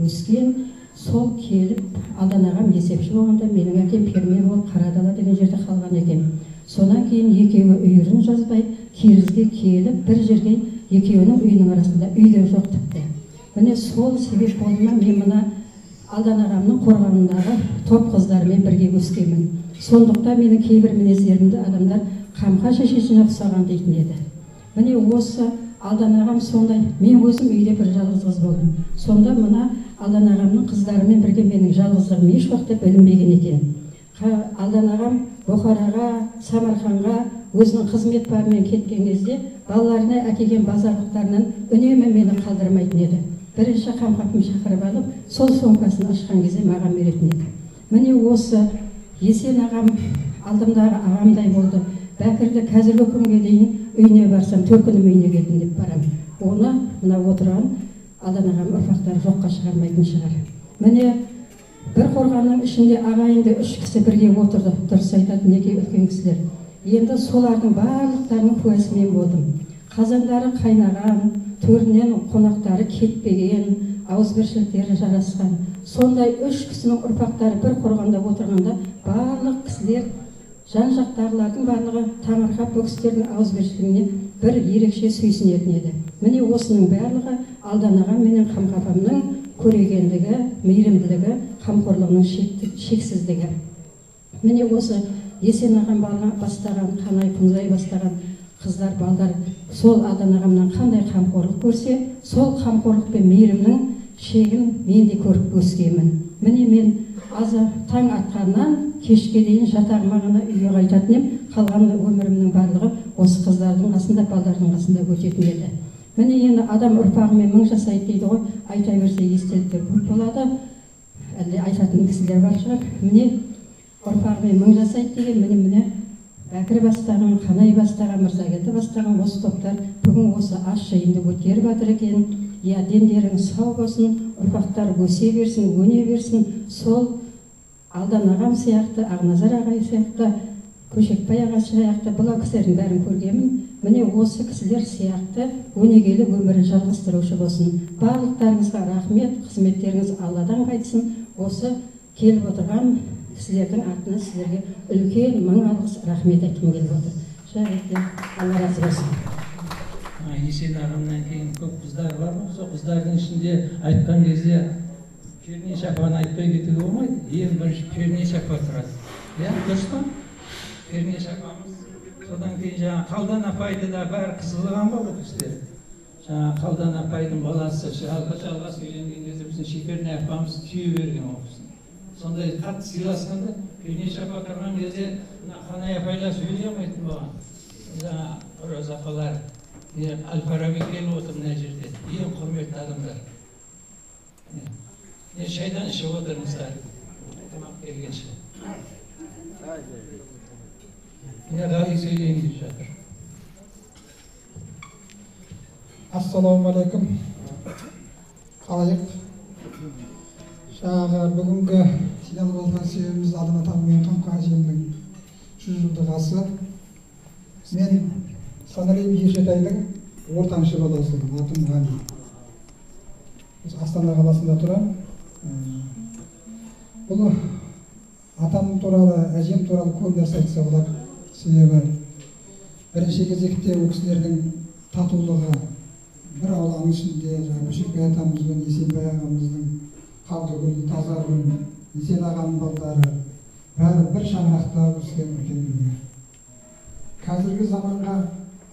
өскен. Сол келіп Алдан ағам есепші болғанда менің әкем фермер болып Қарадала деген жерде қалған екен. Сонан кейін екеуі үйірін жазбай Керізге келіп бір жерге екеуінің үйінің арасында үй де жоқ тіпті. Міне сол себеп болды ма, мен мына Алдан ағамның қорғанындағы топ қыздарымен бірге өскенмін. Сондықтан менің кейбір мінездерімді адамдар Қамқа шешесіне ұқсаған дейтін еді. Міне осы Алдан ағам сондай, мен өзім үйде бір жалғыз қыз болдым. Сонда мына Алдан ағамның қыздарымен бірге менің жалғыздығым еш уақытта білінбеген екен. Алдан ағам Бұхараға, Самарқанға өзінің қызмет бабымен кеткен кезде балаларына әкелген базарлықтарынан үнемі мені қалдырмайтын еді. Бірінші Қамқапым шақырып алып, сол сумкасын ашқан кезде маған беретін еді. Міне осы Есен ағам алдымдағы ағамдай болды. Бәкірді қазіргі күнге дейін үйіне барсам, төркінім үйіне келдім деп барам. Оны мына отырған Алдан ағам ұрпақтары жоққа шығармайтын шығар. Міне бір қорғанның ішінде ағайынды үш кісі бірге отырды. Дұрыс айтады мінекей үлкен кісілер. Енді солардың барлықтарының куәсі мен болдым. Қазандары қайнаған, төрінен қонақтары кетпеген, ауызбіршіліктері жарасқан. Сондай үш кісінің ұрпақтары бір қорғанда отырғанда барлық кісілер, жан-жақтағылардың барлығы таңырқап бұл кісілердің ауызбіршілігіне бір ерекше сүйсінетін еді. Міне осының барлығы Алдан ағам менен Қамқа апамның көрегендігі, мейірімділігі, қамқорлығының шексіздігі. Міне осы Есен ағам бастаған, Қанай Құнзай бастаған қыздар, балдар сол Алдан ағамнан қандай қамқорлық көрсе, сол қамқорлық пен мейірімнің шегін мен де көріп өскенмін. Міне мен азы таң атқаннан кешке дейін жатағыма ғана үйге қайтатын едім. Қалған өмірімнің барлығы осы қыздардың қасында, балдардың қасында өтетін еді. Міне енді адам ұрпағымен мың жасайды дейді ғой, айта берсе естеліктер көп болады, әлде айтатын кісілер бар шығар. Міне ұрпағымен мың жасайды деген, міне міне Бәкір бастаған, Қанай бастаған, Мырзакелді бастаған осы топтар бүгін осы ас жиынды өткеріп жатыр екен. Я, дендерің сау болсын, ұрпақтар өсе берсін, өне берсін. Сол Алдан ағам сияқты, Ақназар ағай сияқты, Көшекбай аға сияқты, бұл кісілердің бәрін көргенмін. Міне осы кісілер сияқты өнегелі өмірін жалғастырушы болсын. Барлықтарыңызға рахмет, қызметтеріңіз Алладан қайтсын. Осы келіп отырған кісілердің атынан сіздерге үлкен мың алғыс рахмет айтқым келіп отыр. Жарайды, Алла разы болсын. Есен ағамнан кейін көп қыздар бар ма? Сол қыздардың ішінде айтқан кезде Пернеш апаны айтпай кетуге болмайды. Ең бірінші Пернеш апа тұрады. Иә, дұрыс па? Пернеш апамыз. Содан кейін жаңа Қалдан апайды да бәрі қызылған ғой бұл кісілер. Жаңа Қалдан апайдың баласы жалғас үйленген кезде біздің Шекерне апамыз күйеу берген ол кісіні. Сондай қатты сыйласқанда Пернеш апа тұрған кезде мына Қанай апайлар сөйлей алмайтын болған. Жаңа Роза апалар, Әл-Фараби келіп отыр мына жерде, ең құрметті адамдар. Не шайдан ішіп отырыңыздар, тамақ келгенше. Міне Ғали сөйлейін деп жатыр. Ассалаумағалейкум. Қалайық. Жаңағы бүгінгі жиналып отырған себебіміз Алдан атам мен Қамқа әжемнің 100 жылдық асы. Мен Саналиев Ершетайдың ортаншы баласымын, атым Ғали. Астана қаласында тұрамын. Бұл атам туралы, әжем туралы көп нәрсе айтса болады. Себебі бірінші кезекте ол кісілердің татулығы, бір ауланың ішінде жаңағы Көшекбай атамыз бен Есенбай ағамыздың Қалдыгүл, Тазаргүл, Есен ағаның балдары бәрі бір шаңырақта өскен үлкен үйлер. Қазіргі заманға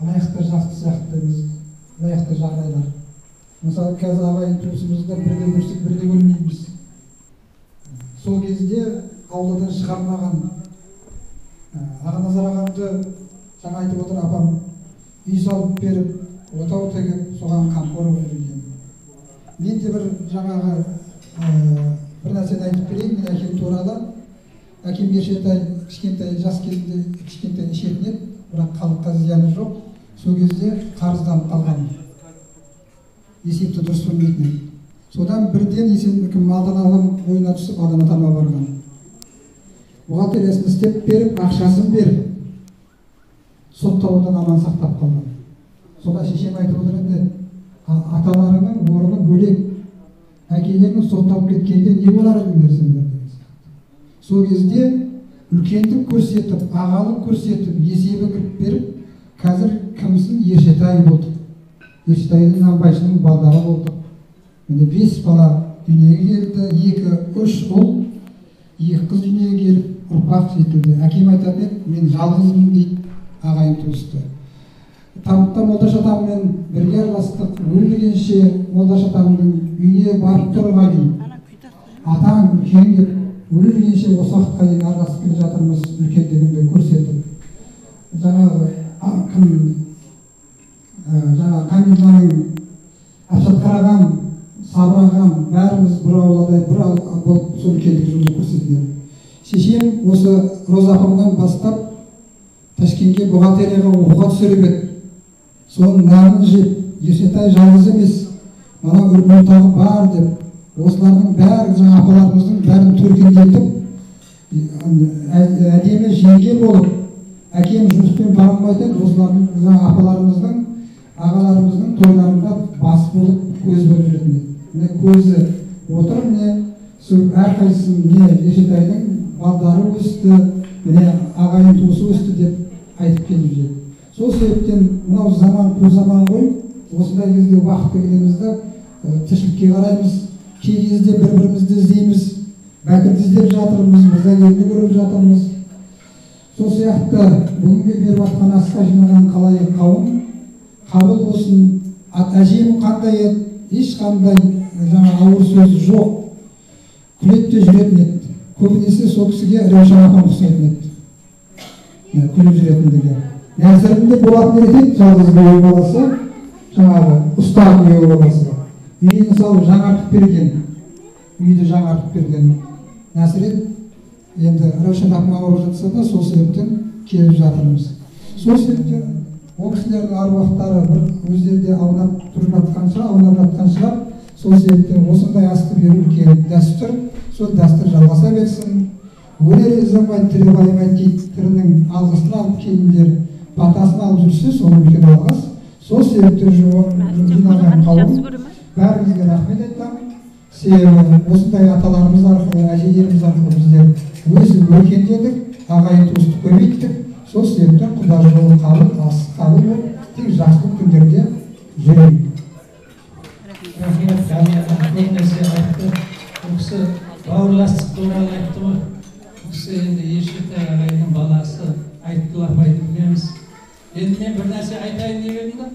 лайықты жақсы сияқты емес, лайықты жағдайлар. Мысалы, қазір ағайын туысымызды бірде көрсек, бірде көрмейміз. Сол кезде ауладан шығармаған Ағаназар ағамды жаңа айтып отыр апам, үй салып беріп, отау тігіп, соған қамқор болып жүрген. Мен де бір жаңағы бір нәрсені айтып берейін, мен әкем туралы. Әкем Ершетай кішкентай жас кезінде кішкентай ішетін еді, бірақ халыққа зияны жоқ. Сол кезде қарызданып қалған. Есепті дұрыс білмейтін еді. Содан бірден Есен Алдан ағам ойына түсіп, Алдан атама барған. Бухгалтериясын істеп беріп, ақшасын беріп, сотталудан аман сақтап қалған. Содан шешем айтып отыр енді, аталарының орны бөлек, әкелерінің сотталып кеткенде не болар едіңдер сендер деген сияқты. Сол кезде үлкендік көрсетіп, ағалық көрсетіп, есебін кіріп беріп, қазір кімсін Ершетай болдық. Ершетайдың нанбайшының балдары болдық. Міне 5 бала дүниеге келді, 2-3 ұл, 2 қыз дүниеге келіп, ұрпақ жетілді. Әкем айтатын еді, мен жалғызбын дейді, ағайын туысты. Тамытта Молдаш атаммен бірге араластық, өлгенше Молдаш атамның үйіне барып тұруға дейін. Атаң үлкен деп, өлгенше осы уақытқа дейін араласып келе жатырмыз, үлкендігімді көрсетіп. Жаңағы кім, жаңағы Камиланың Әбсатқар ағам, Сабыр ағам, бәріміз бір ауладай бір болып сол үлкендік жолды көрсеткен. Шешем осы Роза апамнан бастап Ташкентке бухгалтерияға оқуға түсіріп еді. Соның нанын жеп, Ерсетай жалғыз емес, мына ұрпағы бар деп, осылардың бәрі жаңа апаларымыздың бәрін төркіндетіп, әдемі жеңге болып, әкем жұмыспен бара алмайтын еді, осылардың жаңа апаларымыздың, ағаларымыздың тойларында бас болып, көз болып жүретін еді. Міне көзі отыр, міне сол әрқайсысын, міне Ерсетайдың балдары өсті, міне ағайын туысы өсті деп айтып келіп жүреді. Сол себептен мынау заман қу заман ғой, осындай кезде уақытты келеміз де, тіршілікке қараймыз, кей кезде бір-бірімізді іздейміз, Бәкірді іздеп жатырмыз, Мырзагелдіні көріп жатырмыз. Сол сияқты бүгінгі беріп жатқан асқа жинаған қалайық қауым қабыл болсын. Әжем қандай еді, ешқандай жаңа ауыр сөзі жоқ, күледі де жүретін еді. Көбінесе сол кісіге Раушан апам ұқсайтын еді, күліп жүретіндігі. Нәзірінде болатын еді, жалғыз күйеу баласы, жаңағы ұста күйеу баласы. Үйін салып жаңартып берген, үйді жаңартып берген Нәсірет. Енді Раушан апам ауырып жатса да, сол себептен келіп жатырмыз. Сол себептен ол кісілердің аруақтары бір өздері де аунап тұрып жатқан шығар, аунап жатқан шығар. Сол себептен осындай асты беру үлкен дәстүр, сол дәстүр жалғаса берсін. Өлер ұзамайды, тірі байымайды дейді, тірінің алғысын алып келіндер, батасын алып жүрсе, сол үлкен алғыс. Сол себептен жинаған қауым бәріңізге рахмет айтамын. Себебі осындай аталарымыз арқылы, әжелеріміз арқылы біздер өсіп өркендедік, ағайын туысты көбейттік. Сол себептен құда жолы қабыл, асы қабыл болып, тек жақсылық күндерде жүрейік. Рахмет, Ғалия көп нәрсе айтты. Бұл кісі бауырластық туралы айтты ғой. Бұл кісі енді Ершетай ағайдың баласы, Айткүл апайды білеміз. Енді мен бір нәрсе айтайын деп едім да.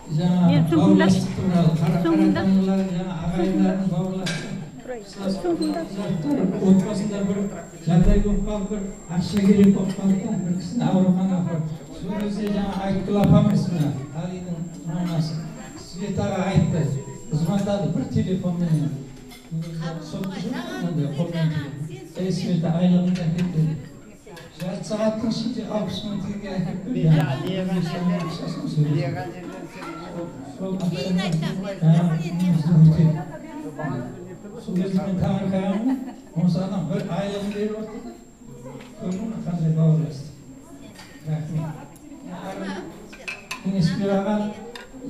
Жаңа бауырластық туралы, қаратамырлар, жаңа ағайындардың бауырластығы. Отбасында бір жағдай болып қалып, бір ақша керек болып қалды да, бір кісіні ауруханаға апарып. Сол кезде жаңа Айткүл апамыз, мына Ғалидың мамасы, Светаға айтты, звондады бір телефонменен. Ей, Света, айлығыңды әкел деді. Жарты сағаттың ішінде 60 мың теңге әкеліп берді. Сол ақшамен сол кезде мен таңырқағанмын, осы адам бір айлығын беріп отыр да. Көрдің бе қандай бауырластық. Рахмет. Кеңесбек аға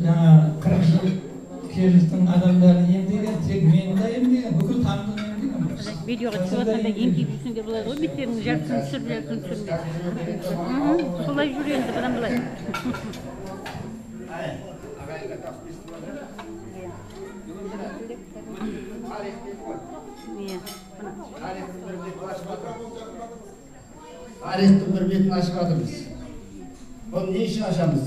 жаңа 40 жыл Кержіктің адамдарын емдеген, тек мені де емдеген, бүкіл тамдыны емдеген. Видеоға түсіп жатқанда еңкейіп жүрсең де болады ғой, беттеріңнің жартысын түсіріп, жартысын түсірмей. Солай жүр енді бұдан былай. Тарихтың бір бетін ашып жатырмыз. Бұны не үшін ашамыз?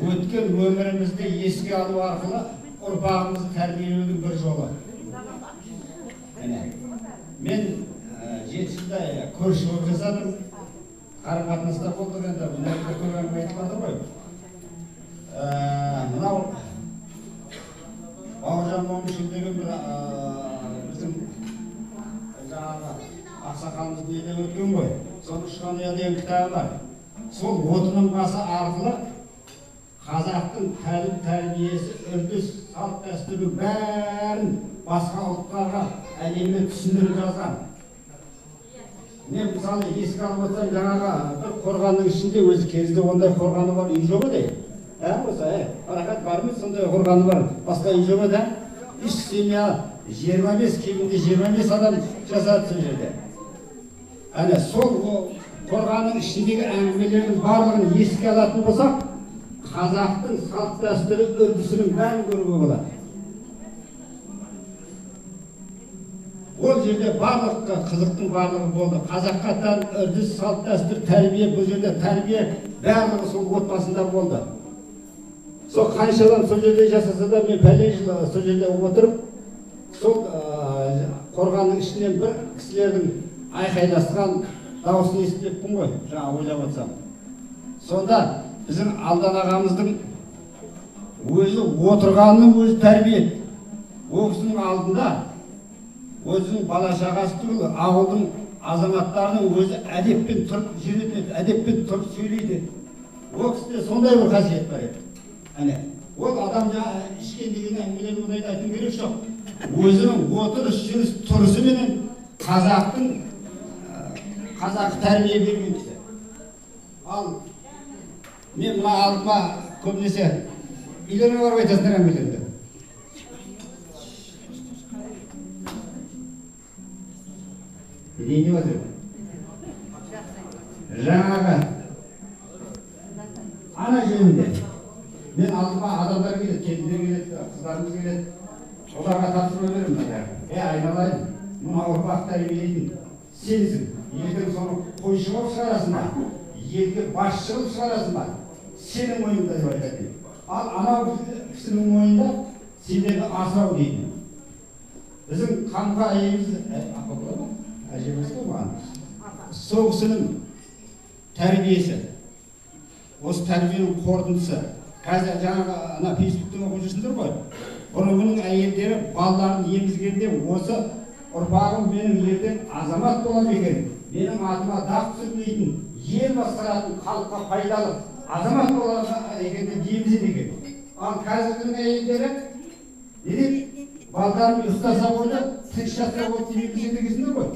Өткен өмірімізді еске алу арқылы ұрпағымызды тәрбиелеудің бір жолы. Мен 7 жылдай көрші болып жасадым. Қарым-қатынаста болдық енді, мына жерде көп әңгіме айтып жатыр ғой. Мынау Бауыржан Момышұлы деген бір біздің жаңағы ақсақалымыз дүниеден өткен ғой. Соның Ұшқан ұя деген кітабы бар. Сол отының басы арқылы қазақтың тәлім тәрбиесі, үрдіс, салт дәстүрінің бәрін басқа ұлттарға, әлемге түсіндіріп жазған. Мен мысалы еске алып отырсам, жаңағы бір қорғанның ішінде өзі кезінде ондай қорғаны бар үй жоқ еді. Осы, Баракат бар ма сондай қорғаны бар, басқа үй жоқ еді. Үш семья, 25, кемінде 25 адам жасады сол жерде. Әне сол қорғанның ішіндегі әңгімелердің барлығын еске алатын болсақ, қазақтың салт дәстүрі, үрдісінің бәрін көруге болады. Ол жерде барлық қызықтың барлығы болды. Қазаққа тән үрдіс, салт дәстүр, тәрбие, бұл жерде тәрбие барлығы сол отбасында болды. Сол қаншадан сол жерде жасаса да, мен пәлен жыл сол жерде отырып, сол қорғанның ішінен бір кісілердің айқайласқан дауысын естіппін ғой, жаңа ойлап отырсам. Сонда біздің Алдан ағамыздың өзі отырғанының өзі тәрбие. Ол кісінің алдында өзінің бала шағасы түгіл, ауылдың азаматтарының өзі әдеппен тұрып жүретін еді, әдеппен тұрып сөйлейді. Ол кісіде сондай бір қасиет бар еді. Әне, ол адам жаңа ішкен деген әңгімелерді ондайды айту керек жоқ. Өзінің отырыс, жүріс, тұрысыменен қазақтың қазақы тәрбие берген кісі. Ал мен мына алдыма көбінесе үйлеріңе барып айтасыңдар әңгімелерді. Не деп отыр? Жаңағы ана жөнінде мен алдыма адамдар келеді, келіндер келеді, қыздарымыз келеді. Оларға тапсырма беремін мына. Айналайын, мына ұрпақ тәрбиелейтін сенсің. Ертең соны қойшы қылып шығарасың ба? Елге басшы қылып шығарасың ба? Сенің мойныңда деп айтады. Ал анау кісінің мойнында сендерді асырау дейді. Біздің Қамқа әйеліміз, апа болады ма? Әжеміз ғой маған. Сол кісінің тәрбиесі, осы тәрбиенің қорытындысы. Қазір жаңағы ана фейсбуктен оқып жүрсіңдер ғой. Бұрынғының әйелдері балаларын емізгенде осы ұрпағым менің ертең азамат болады екен, менің атыма дақ түсірмейтін, ел басқаратын, халыққа пайдалы азамат болады екен деп емізеді екен. Ал қазіргінің әйелдері не дейді? Балдарым ұйықтаса болды, тыныш жатса болды деп емізеді екенсіңдер ғой.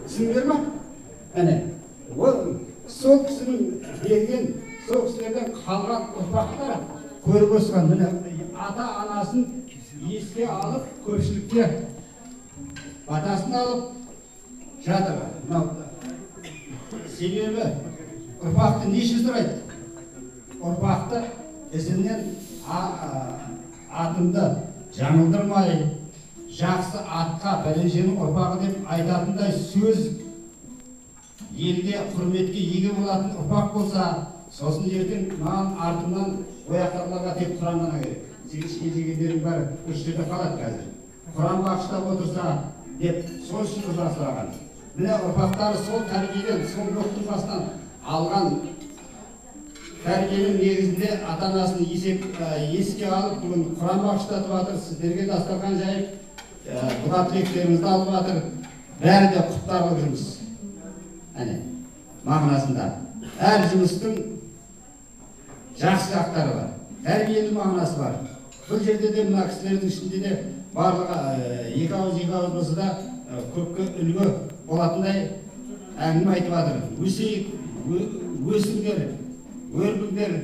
Түсіндіңдер ма? Әне, ол сол кісінің берген, сол кісілерден қалған ұрпақтар көріп өскен. Міне ата-анасын еске алып, көпшілікке батасын алып жатыр. Мынау себебі ұрпақты не үшін сұрайды? Ұрпақты ізінен атымды жаңылдырмай, жақсы атқа пәленшенің ұрпағы деп айтатындай сөз елге құрметке еге болатын ұрпақ болса, сосын ертең маған артымнан ояқтағыларға тек Құран ғана керек. Сен ішкен жегендерің бәрі осы жерде қалады қазір. Құран бағыштап отырса деп сол үшін ұрпақ сұраған. Міне ұрпақтары сол тәрбиеден, сол оттың басынан алған тәрбиенің негізінде ата-анасын еске алып, бүгін Құран бағыштатып жатыр, сіздерге дастархан жайып, дұға тілектеріңізді алып жатыр. Бәрі де құптарлық жұмыс. Әне, мағынасында. Әр жұмыстың жақсы жақтары бар, тәрбиелі мағынасы бар. Бұл жерде де мына кісілердің ішінде де барлығы екі ауыз екі ауыз болса да көпке үлгі болатындай әңгіме айтып жатыр. Өсейік, өсіңдер, өрбіңдер,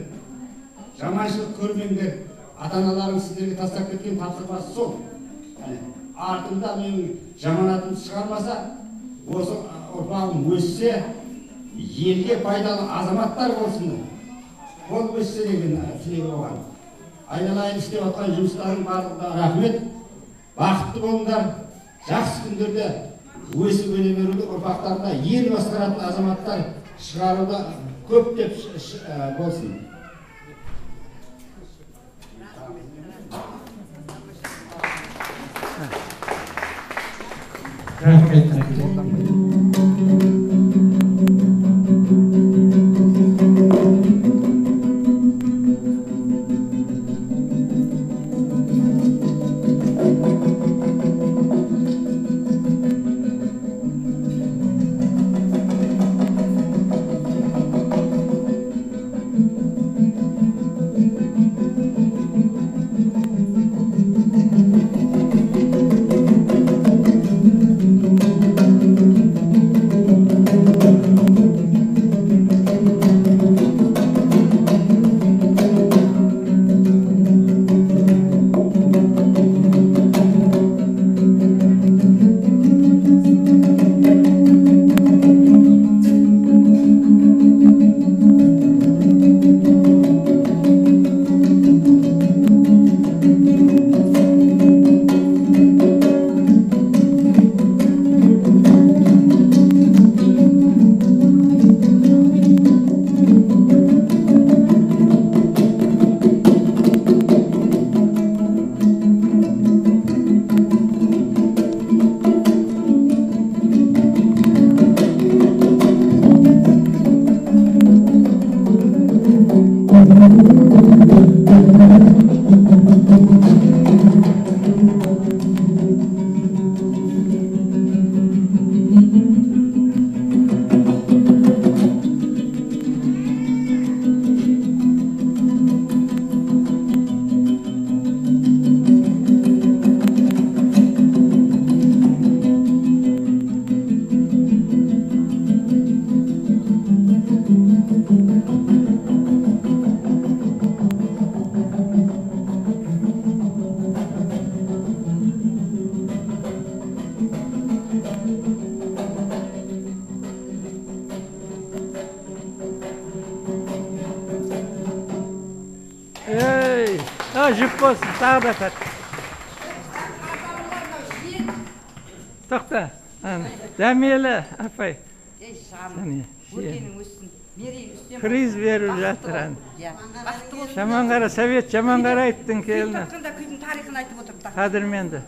жаманшылық көрмеңдер. Ата-аналарың сіздерге тастап кеткен тапсырмасы сол. Артында менің жаман атымды шығармаса, осы ұрпағым өссе, елге пайдалы азаматтар болсын. Ол өссе деген тілегі болған. Айналайын істеп жатқан жұмыстарың барлығына рахмет. Бақытты болыңдар. Жақсы күндерде өсіп өне беруді, ұрпақтарына ел басқаратын азаматтар шығаруда көптеп болсын. Рахмет. Жұп болсын, тағы да тат. Тоқта, Дәмелі апай. Приз беріп жатыр. Жаманғара, Совет Жаманғараевтың келіні. Күйдің тарихын айтып отырып. Қадірменді.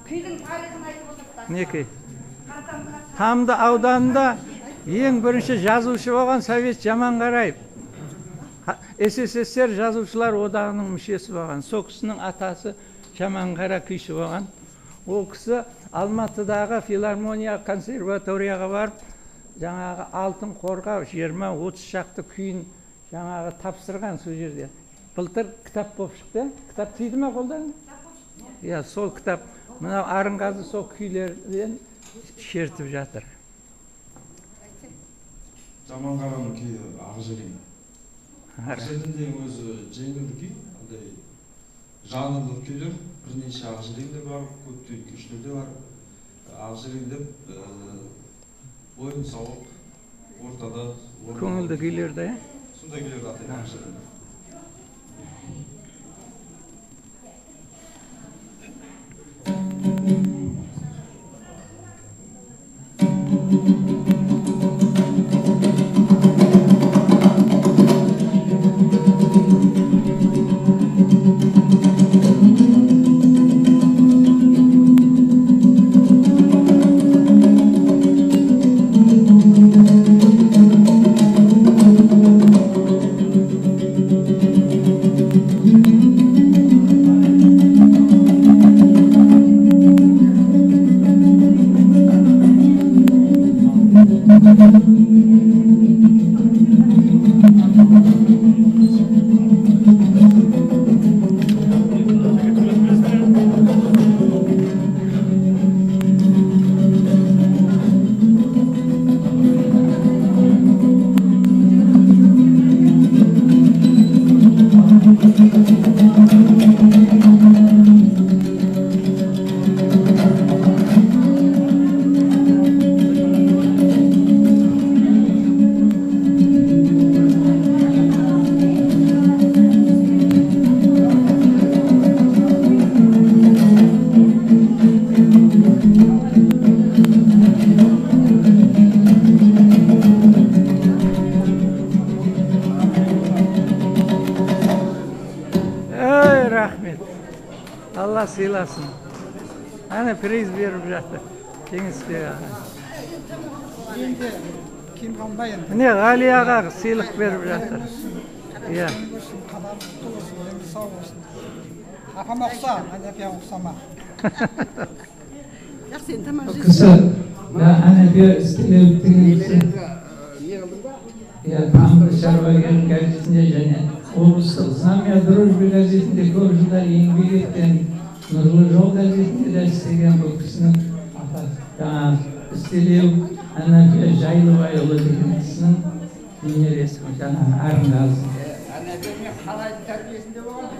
Күйдің тарихын айтып отырып. Мінекей. Тамды ауданында ең бірінші жазушы болған Совет Жаманғараев. СССР жазушылар одағының мүшесі болған. Сол кісінің атасы Жаманғара күйші болған. Ол кісі Алматыдағы филармония консерваторияға барып, жаңағы алтын қорға 20-30 шақты күйін жаңағы тапсырған сол жерде. Былтыр кітап болып шықты. Кітап тиді ме қолдарыңа? Иә, сол кітап. Мынау Арынғазы сол күйлерден шертіп жатыр. Жаманғараның күйі Ақжелең. Ақжелең деген өзі жеңіл күй, андай жанрлық күйлер, бірнеше Ақжелең де бар, көптеген күйшілер де бар. Ақжелең деп ойын сауық ортада көңілді күйлер де, сондай күйлерді атайды Ақжелең. Сыйласын. Ана приз беріп жатыр. Кеңесбек аға. Енді кем қалмай енді. Міне Ғали аға сыйлық беріп жатыр. Иә. Қадам құтты болсын, енді сау болсын. Апам ұқса, Әнәпия ұқсама. Жақсы, енді тамақ жейсің. Кісі, Әнәпия Істелеуов деген кісі. Иә, Тамды шаруагер газетінде және облыстық Знамя дружбы газетінде көп жылдар еңбек еткен, Нұрлы жол газетінде де істеген бұл кісінің атасы жаңағы Істелеу Әнәпия Жайлыбайұлы деген кісінің немересі жаңағы Арынғазы.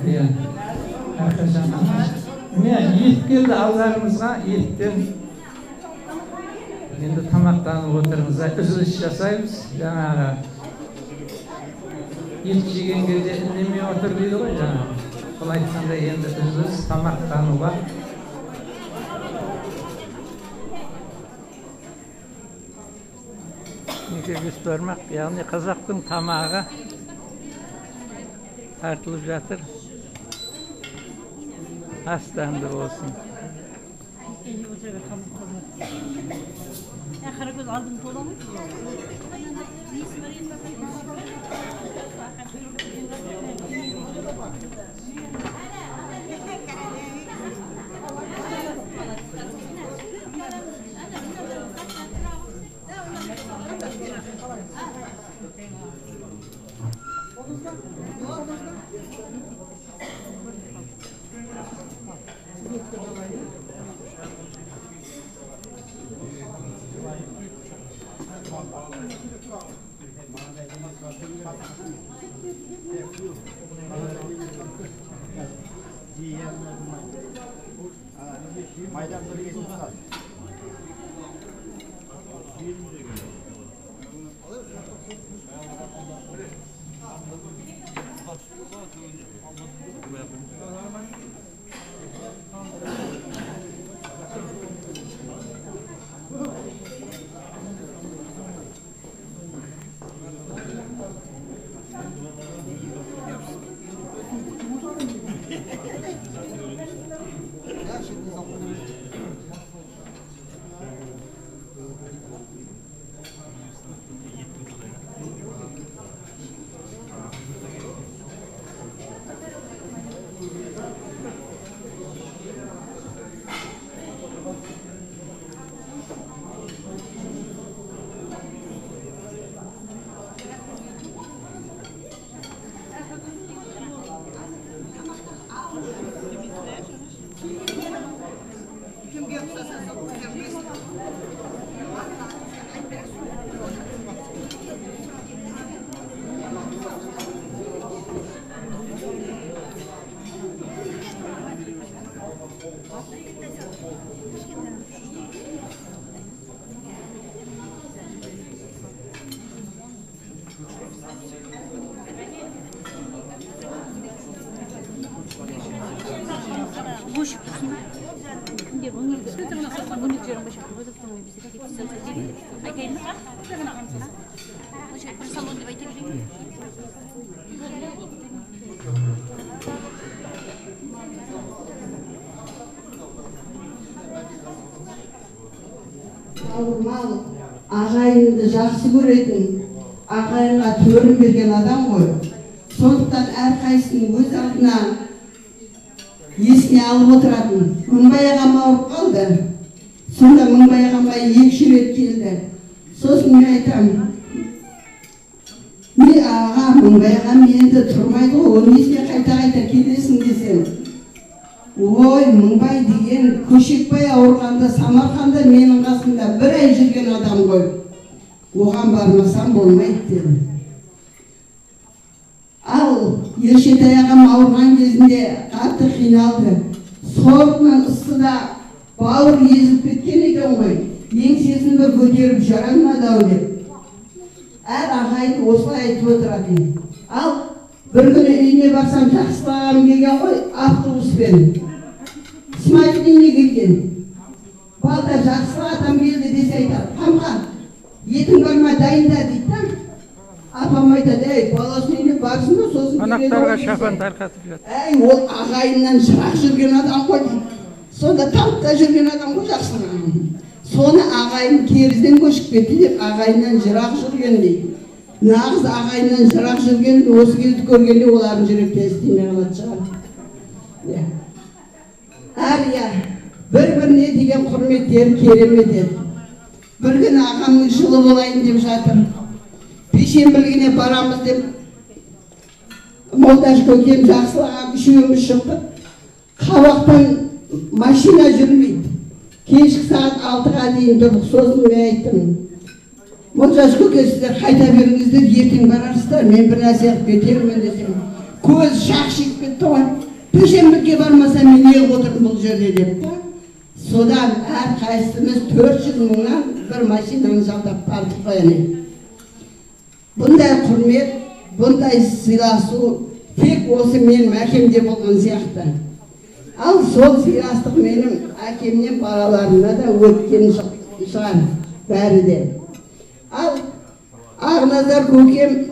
Иә, әрқашан. Міне ет келді алдарымызға, еттен енді тамақтанып отырмыз. Үзіліс жасаймыз. Жаңағы ет жеген кезде үндемей отыр дейді ғой жаңағы. Сол айтқандай енді үзіліс тамақтануға. Неге бесбармақ, яғни қазақтың тамағы тартылып жатыр. Ас дәмді болсын. Қаракөз алдын тола ма? Бауырмал, ағайынды жақсы көретін, ағайынға төрін берген адам ғой. Сондықтан әрқайсының өз алдына есіне алып отыратын. Мыңбай ағам ауырып қалды. Сонда Мыңбай ағамға 2 рет келді. Сосын мен айтамын, мен аға, Мыңбай ағам енді тұрмайды ғой, оның несіне қайта-қайта келесің десем. Ой, Мыңбай деген Көшекбай ауырғанда Самарқанда менің қасымда бір ай жүрген адам ғой. Оған бармасам болмайды деді. Ал Ершетай ағам ауырған кезінде қатты қиналды. Сорпынан ыстыда бауыр езіліп кеткен екен ғой. Еңсесін бір көтеріп жүре алмады ау деп. Әр ағайын осылай айтып отыратын. Ал бір күні үйіне барсам жақсы ағам келген ғой автобуспен. Смайылдың үйіне келген. Балда жақсы атам келді десе айтады. Қамқа, етің бар ма дайында дейді да. Апам айтады, әй, баласының үйіне барсын да сосын келеді. Қонақтарға шапан тарқатып жатыр. Әй, ол ағайыннан жырақ жүрген адам ғой дейді. Сонда таутта жүрген адам ғой жақсы ағам. Соны ағайын Керізден көшіп кетті деп ағайыннан жырақ жүрген дейді. Нағыз ағайыннан жырақ жүрген осы кезді көргенде олардың жүректері істемей қалатын шығар. Әр бір-біріне деген құрметтері керемет еді. Бір күні ағамның жылы болайын деп жатыр. Бейсенбілігіне барамыз деп Молдаш көкем, Жақсылық ағам үшеуміз шықтық. Қабақтан машина жүрмейді. Кешкі сағат 6-ға дейін тұрдық. Сосын мен айттым, Молдаш көке, сіздер қайта беріңіздер, ертең барарсыздар, мен бір нәрсе қылып кетермін десем, көзі шақшиып кетті ғой. Бейсенбілікке бармаса мен неғып отырмын бұл жерде деп та. Содан әрқайсымыз 400 мыңнан бір машинаны жалдап бардық қой әне. Бұндай құрмет, бұндай сыйласу тек осы менің әкемде болған сияқты. Ал сол сыйластық менің әкемнен балаларына да өткен шығар бәрі де. Ал Ақназар көкем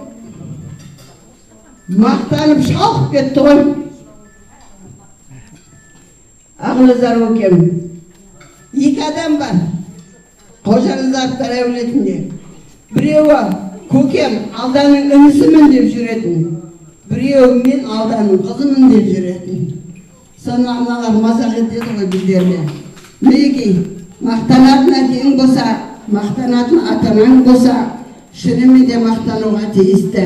мақтанып шалқып кетті ғой. Ақназар көкем, екі адам бар Қожаназаровтар әулетінде. Біреуі көкем Алданның інісімін деп жүретін, біреуі мен Алданның қызымын деп жүретін. Соны аналар мазақ етеді ғой біздерді. Мінекей, мақтанатын әкең болса, мақтанатын ата-анаң болса, шынымен де мақтануға тиісті.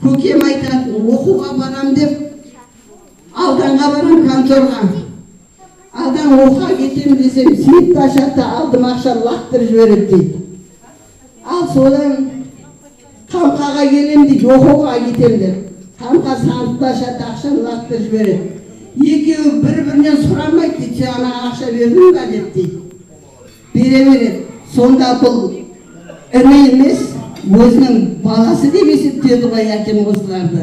Көкем айтатын, оқуға барам деп, Алданға барам конторға. Алдан оқуға кетем десем, сейітті ашады да алдыма ақша лақтырып жібереді дейді. Ал содан Қамқаға келем дейді, оқуға кетем деп. Қамқа сандықты ашады, ақшаны лақтырып жібереді. Екеуі бір-бірінен сұрамайды дейді, сен ана ақша бердің ба деп дейді. Бере береді. Сонда бұл іні емес, өзінің баласы деп есептеді ғой әкем осыларды.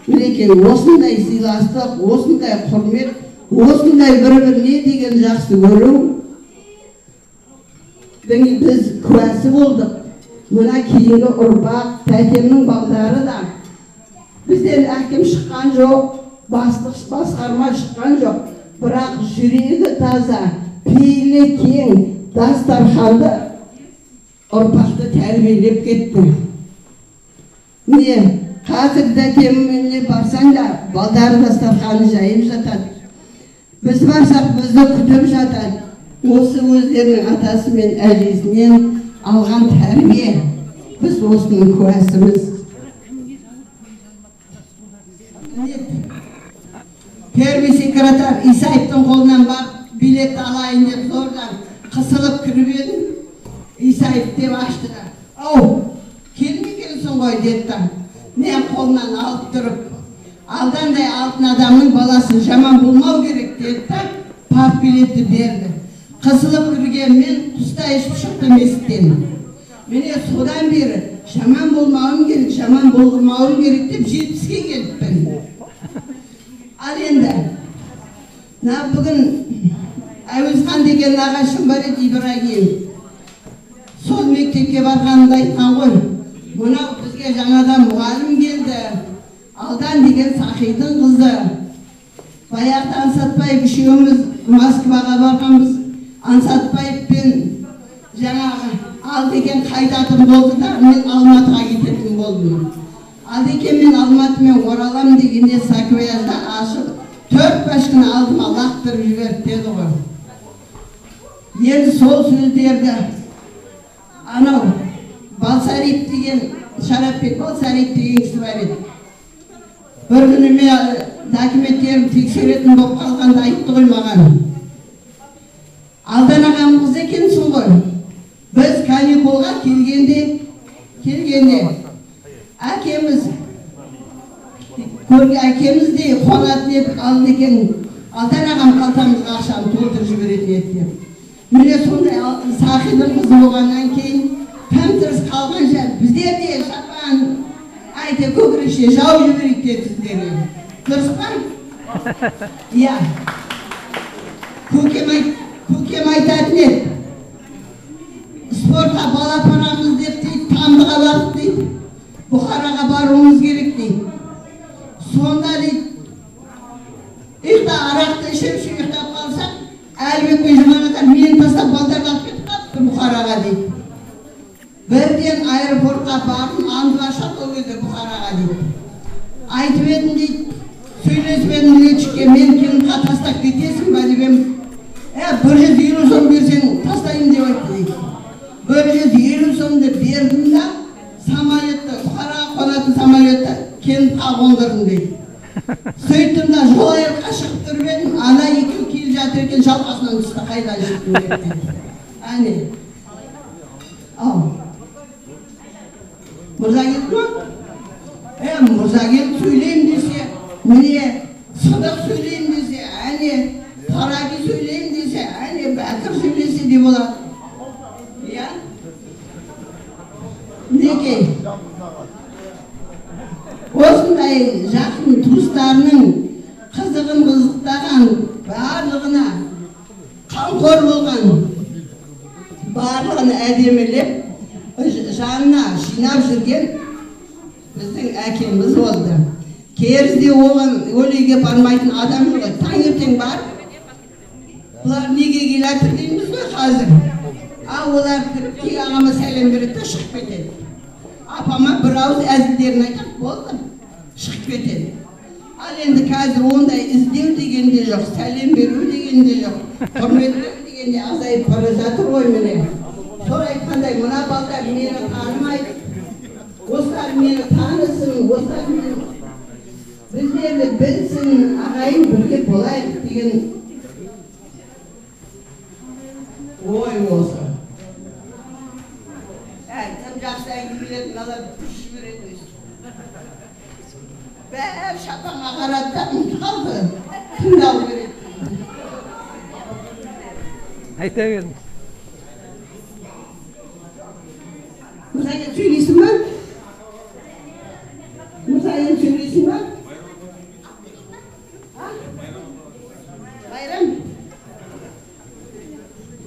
Мінекей, осындай сыйластық, осындай құрмет, осындай бір-біріне деген жақсы көру біз куәсі болдық. Мына кейінгі ұрпақ, тәтемнің балдары да бізден әкім шыққан жоқ, бастық басқарма шыққан жоқ, бірақ жүрегі таза, пейілі кең, дастарханды ұрпақты тәрбиелеп кетті. Міне, қазір тәтеміне барсаң да, балдары дастарханын жайып жатады. Біз барсақ, бізді күтіп жатады. Осы өздерінің атасы мен әжесінен алған тәрбие. Біз осының куәсіміз. Первый секретарь Исаевтың қолынан барып билет алайын деп зордан қысылып кіріп едім. Исаев деп ашты да, ау, келін екенсің ғой деді да. Мен қолынан алып тұрып, алдандай алтын адамның баласы жаман болмау керек деді да, партбилетті берді. Қысылып кірген мен құстай ішіп шықтым есіктен. Міне содан бері жаман болмауым керек, жаман болмауым керек деп 70-ке келіппін. Ал енді, бүгін Әуезхан деген нағашым бар еді, Ибрагим. Сол мектепке барғанымда айтқан ғой, мынау бізге жаңадан мұғалім келді, Алдан деген Сахидың қызы. Баяғыда Ансатбаев үшеуміз Москваға барғанбыз. Ансатбаевпен жаңағы Алдекен қайтатын болды да, мен Алматыға кететін болдым. Алдекен мен Алматымен оралам дегенде саквояжды ашып, 4 пачканы алдыма лақтырып жіберді деді ғой. Енді сол сөздерді анау Балсариев деген, Шарапбек Балсариев деген кісі бар еді. Бір күні мен документтерімді тексеретін болып қалғанда айтты ғой маған. Алдан ағамның қызы екенсің ғой. Біз каникулға келгенде әкеміз әкеміз де қуанатын едік, Алдекен Алдан ағам қалтамызға ақшаны толтырып жіберетін еді деп. Міне сондай Сахидың қызы болғаннан кейін тым-тырыс қалғанша біздер де шапан айта көкірекше жауып жіберейік деді сіздерге. Дұрыс па? Иә. Көкем айтатын еді. Спортқа бала апарамыз деп дейді, Тамдыға бардық дейді. Бұхараға баруымыз керек дейді. Сонда дейді, ұйықта арақты ішіп ұйықтап қалсақ, Әлібек пен Жұманазар мені тастап балдарды алып кетіп қалыпты Бұхараға дейді. Бірден аэропортқа бардым, андып ашады ол кезде Бұхараға дейді. Айтып едім дейді, сөйлесіп едім летчикке, мен келінға тастап кетесің ба деп едім. 150 сом берсең тастаймын деп айтты дейді. 150 сомды бердім да, самолетті, Бұхараға қонатын самолетті Кентқа қондырдым дейді. Сөйттім да жолайрыққа шығып тұрып едім, ана екеуі келе жатыр екен, шалқасынан түсті, қайдан шықтым деп дейді. Әне. Ау. Мырза келді ма? Мырза келіп сөйлеймін десе, міне Сыдық сөйлеймін десе, әне Тараки сөйлеймін десе, әне Бәкір сөйлесе де болады. Иә? Мінекей. Осындай жақын туыстарының қызығын қызықтаған, барлығына қамқор болған, барлығын әдемілеп, жанына жинап жүрген біздің әкеміз болды. Керізде оған ол үйге бармайтын адам жоқ. Таңертең барып, бұлар неге келатыр дейміз ғой қазір. А олар кіріп тек ағама сәлем береді де шығып кетеді. Апама бір ауыз әзілдерін айтады, болды, шығып кетеді. Ал енді қазір ондай іздеу деген де жоқ, сәлем беру деген де жоқ, құрметтеу деген де азайып бара жатыр ғой міне. Сол айтқандай, мына балдар мені танымайды, осылар мені танысын, осылар мені біздерді білсін, ағайын бірге болайық деген ой осы. Кім жақсы әңгімелер мыналар береді өйстіп. Бәрі шапанға қарады да ұмытып қалды. Кімді алу керек? Айта беріңіз. Мырзаген, сөйлейсің ба? Мырзаген, сөйлейсің ба? Байрам?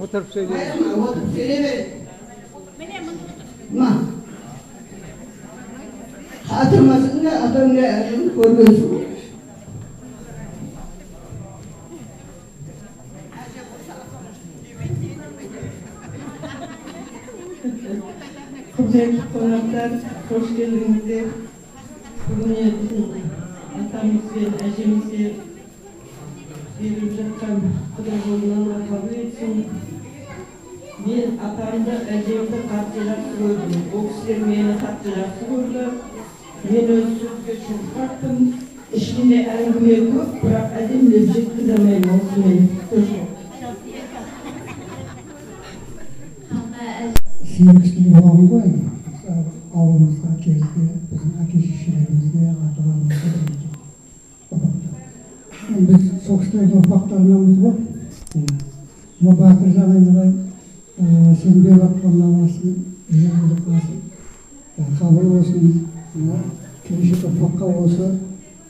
Отырып сөйле. Байрам, отырып сөйлей бер. Ма. Қатырмасын да, атаңды әжеңді көргенсің ғой. Құрметті қонақтар, қош келдіңіздер. Бүгін біздің атамыз бен әжемізге беріліп жатқан құда жолынан қабыл етсін. Мен атамды, әжемді қатты жақсы көрдім. Ол кісілер мені қатты жақсы көрді. Мен өз сөзге жуыртпаппын. Ішімде әңгіме көп, бірақ әдемілеп жеткізе алмаймын осымен. Сөз жоқ. Сүйікті болған ғой енді ауылымызға кезге, біздің әке шешелерімізге, аталарымызға. Біз сол кісілердің ұрпақтарынанбыз ғой. Мына Бәкіржан айналайын, сен беріп жатқан намазын, 100 жылдық асын қабыл болсын. Мына келешек ұрпаққа осы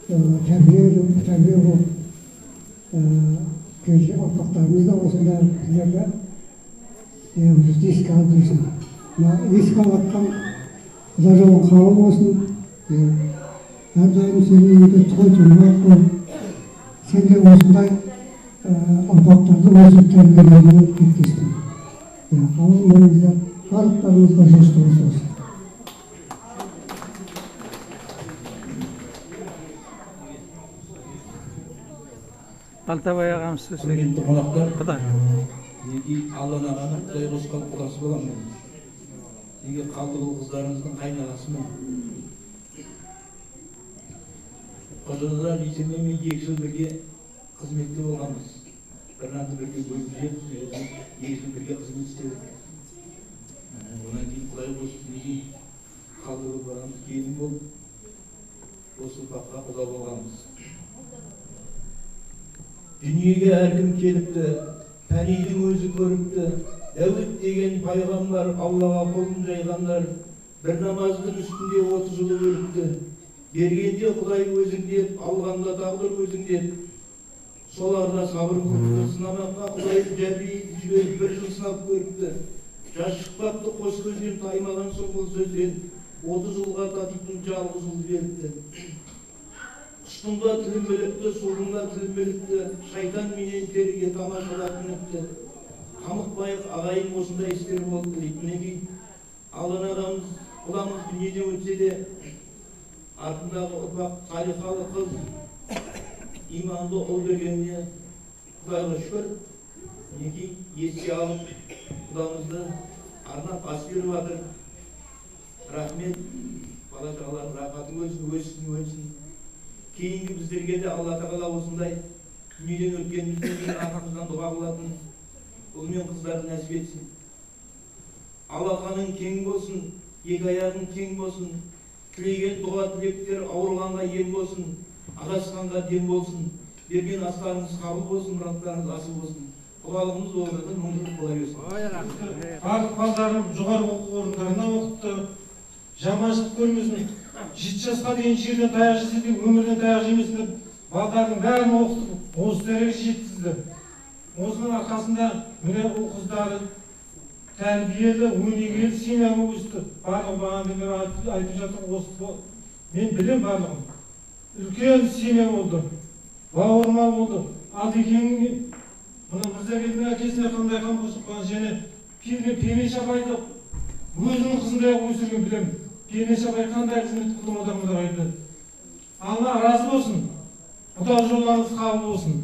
тәрбие болып, келешек ұрпақтарымыз да осындай біздерді бізді еске алып жүрсін. Еске алып жатқан құда жолың қабыл болсын. Әрдайым сенің үйіңде той томалақ болып, сен де осындай ұрпақтарды өсіріп тәрбиелеуге тілектеспін. Аман болыңыздар, барлықтарыңызға жүз тоғыз болсын. Балтабай ағамыз сөз сөйлейді. Құрметті қонақтар, Құда. Неге Аллан ағаның Құдай қосқан құдасы боламын мен. Неге Қалдығұл қыздарыңыздың қайнағасымын. Қожадар Есенбаймен 2 жыл бірге қызметте болғанбыз. Бір нанды бірге бөліп жеп, 2 жыл бірге қызмет істедік. Одан кейін Құдай қосып, неге Қалдығұл баламыз келін болып, осы ұрпаққа құда болғанбыз. Дүниеге әркім келіпті, пәнидің өзі көріпті. Дәуіт деген пайғамбар, Аллаға қолын жайғандар, бір намаздың үстінде 30 жылы өліпті. Бергенде Құдай өзің деп, алғанда тағдыр өзің деп. Соларда сабыр қылыпты, сынамаққа Құдай Жәбірейілді жіберіп бір жыл сынап көріпті. Жас шықпапты қос көзден таймаған соң бұл сөзден 30 жылға татитын жалғыз ұл беріпті. Құстың да тілін біліпті, судың да тілін біліпті, шайтан менен періге тамашалап мініпті. Қамықпайық ағайын осындай істер болды дейді. Мінекей Аллан ағамыз, құдамыз дүниеден өтсе де артындағы ұрпақ салиқалы қыз, иманды ұл бергеніне Құдайға шүкір. Мінекей еске алып құдамызды арнап ас беріп жатыр. Рахмет, бала шағалардың рахатын көрсін, өссін, өсін. Кейінгі біздерге де Алла тағала осындай дүниеден өткенімізден кейін артымыздан дұға қылатын ұл мен қыздарды нәсіп етсін. Алақаның кең болсын, екі аяғың кең болсын, тілеген дұға тілектер ауырғанға ем болсын, адасқанға дем болсын, берген астарыңыз қабыл болсын, мұраттарыңыз асыл болсын. Құдалығымыз орнатып, мың жыл бола берсін. Барлық балдарым жоғары оқу орындарына оқытты. Жаманшылық көрмесін, 7 жасқа дейін жерден таяқ жесе де өмірден таяқ жемесін деп балдардың бәрін оқытып, осы дәрежеге жеткізді. Осының арқасында міне ұл қыздары тәрбиелі, өнегелі семья болып өсті. Барлығы бағанадан бері айтып жатыр, осы мен білем барлығын. Үлкен семья болды, бауырмал болды. Ал дегенмен мына Мырзагелдің әкесіне қандай қамқорлық қылған және Пернеш апайды өзінің қызындай өсірген білемін. Пернеш апай қандай қызмет қылды одан бұдан айтты. Алла разы болсын. Құда жолдарыңыз қабыл болсын.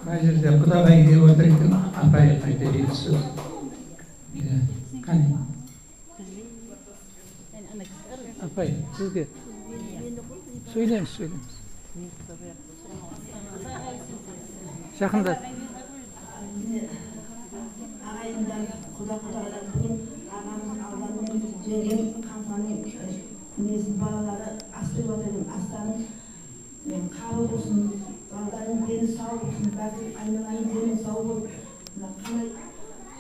Мына жерде құдағай келіп отыр екен, апай айта екі сөз. Қане? Апай, сізге сөйлеңіз, сөйлеңіз. Жақындат. Ағайындар, құда-құдағайлар, бүгін ағамыз Алдан мен жеңгем Қамқаның несі балалары ас беріп жатыр екен. Астарың қабыл болсын, балаларың дені сау болсын, бәрі айналайын дені сау болып, мына қалай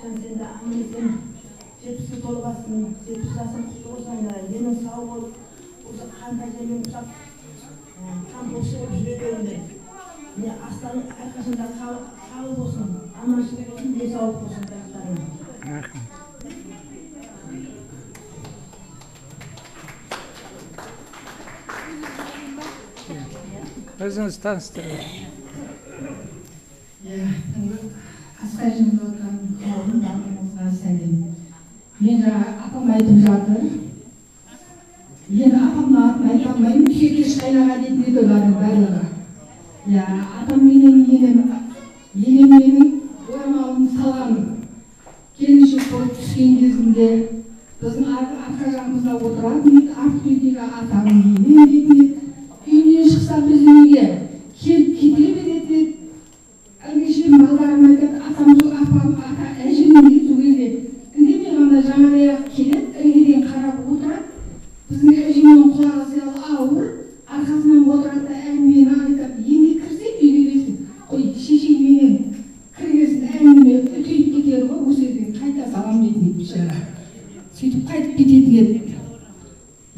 жан сен де аман есен 70-ке толып алсын, 70 жасың құтты болсын айналайын, денің сау болып, осы Қамқа әжемен ұқсап қамқоршы болып жүре беріңдер. Міне астарың әрқашанда қабыл болсын, аманшылық болсын, денсаулық болсын барлықтарыңа. Рахмет. Өзіңіз таныстырыңыз. Иә, асқа жиналып отырған қауым барлығыңызға сәлем. Мен жаңа апам айтып жатыр. Енді апамның атын айта алмаймын, Түйекеш қайнаға дейтін еді олардың барлығы. Иә, атам менен енем менің орамалын салған келіншек болып түскен кезінде біздің арқа жағымызда отыратын еді, арт үйдегі атам енем дейтін еді. Үйінен шықса біздің үйге келіп кете беретін еді. Әлгіше балдарым айтады, атам сол апам, ата әжем дейді сол кезде. Үндемей ғана жаңағыдай келеді, іргеден қарап отырады. Біздің әжемнің құлағы сәл ауыр, арқасынан отырады да әңгімені айтады. Ене кірсе үйге десін, қой шешең менен кіргесін әңгіме үтейіп кетеді ғой, осы жерден қайта салам дейтін еді бейшара. Сөйтіп қайтып кететін еді.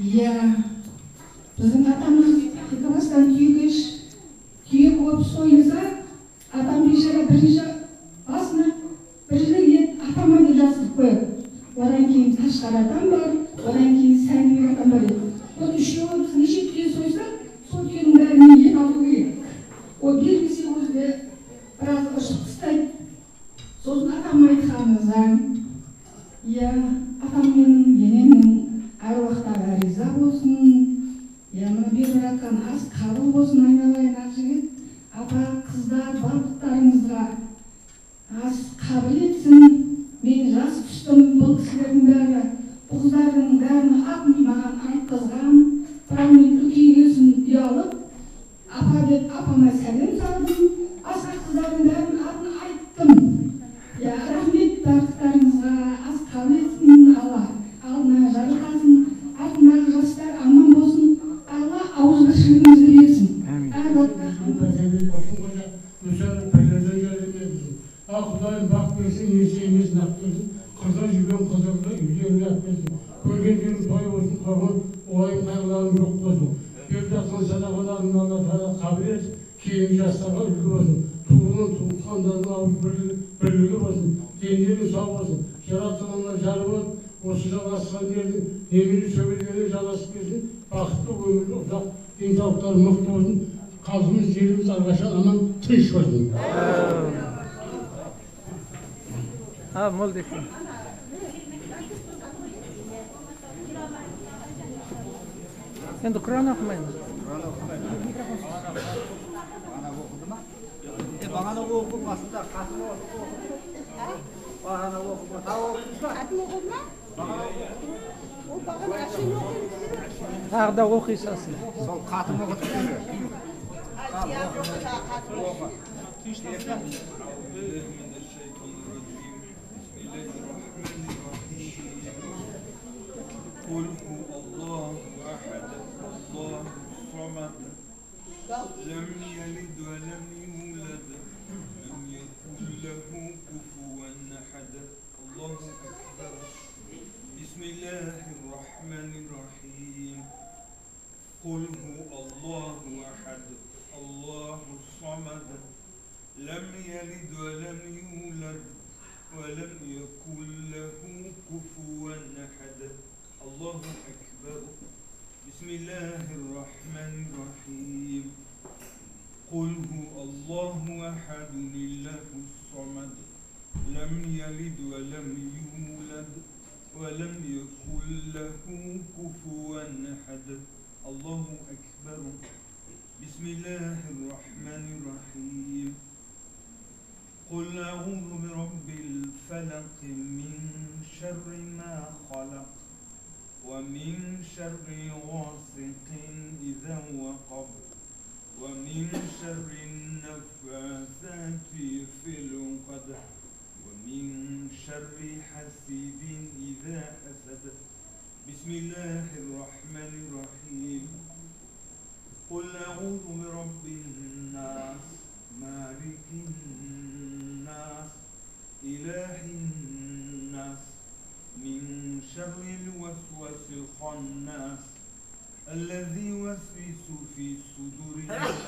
Иә, біздің атамыз екі бастан түйекеш, түйе болып сойылса, атам бейшара бірінші басына бір жілік ет атама деп жаздырып қояды. Одан кейін Ташқар атам бар, одан кейін Сәнібек атам бар еді. Ол үшеуі біз неше түйе сойсақ, сол түйенің бәрінен ет алу керек. Ол бермесе өзі де біраз ұрсып тастайды. Сосын атам айтқаны заң. Иә, атам мен енемнің әруақтары риза болсын. Иә, мына беріп жатқан ас қабыл болсын айналайын Ақжігіт. Апа, қыздар, барлықтарыңызға ас қабыл етсін. Мен жас түстім, бұл кісілердің бәрі, бұл қыздардың бәрін атын маған айтқызған. Бірақ мен үлкейгесін ұялып, апа деп апама сәлем салдым. Басқа қыздардың бәрін атын айттым. Иә, рахмет барлықтарыңызға, ас қабыл етсін Алла, алдына жарылқасын, артындағы жастар аман болсын, Алла ауызбіршілігімізді берсін. Құдайым бақ берсін, несиемесін ақ берсін, қырда жүрген қызырды үйлеріне ақ берсін, көрген жерің той болсын, қорған уайым қайғыларың жоқ болсын, беріп жатқан садақаларын Алла тағала қабыл етсін, кейінгі жастарға үлгі болсын, туғының туысқандарының ауыз бірлігі болсын, дендері сау болсын, жаратқанына жары болып, осы жалғасқан жердің немере шөберелері жалғасып келсін, бақытты өмірлі ұзақ денсаулықтары мықты болсын, халқымыз еліміз әрқашан аман тыныш болсын. Молдеке. Енді Құран оқымаймыз. Құран оқымаймыз. Бағана оқыды ма? Бағана оқып, басында қатым оқып. Бағана оқып, тағы оқыдыңыз ба? Қатым оқыды ма? Бағана оқыды. Ол бағана әшейін оқимыз. Тағы да оқи салсын. Сол қатым оқыды. قل هو الله أحد الله الصمد لم يلد ولم يولد لم يكن له كفوا أحد. الله أكبر. بسم الله الرحمن الرحيم. قل هو الله أحد الله الصمد لم يلد ولم يولد ولم يكن له كفوا أحد. الله أكبر. بسم الله الرحمن الرحيم. قل هو الله أحد الله الصمد لم يلد ولم يولد ولم يكن له كفوا أحد. الله أكبر. بسم الله الرحمن الرحيم. قل أعوذ برب الفلق من شر ما خلق ومن شر غاسق إذا وقب ومن شر النفاثات في العقد ومن من شر حاسد إذا حسد. بسم الله الرحمن الرحيم. قل أعوذ برب الناس، مالك الناس، إله الناس، من شر الوسواس الخناس، الذي يوسوس في صدور الناس،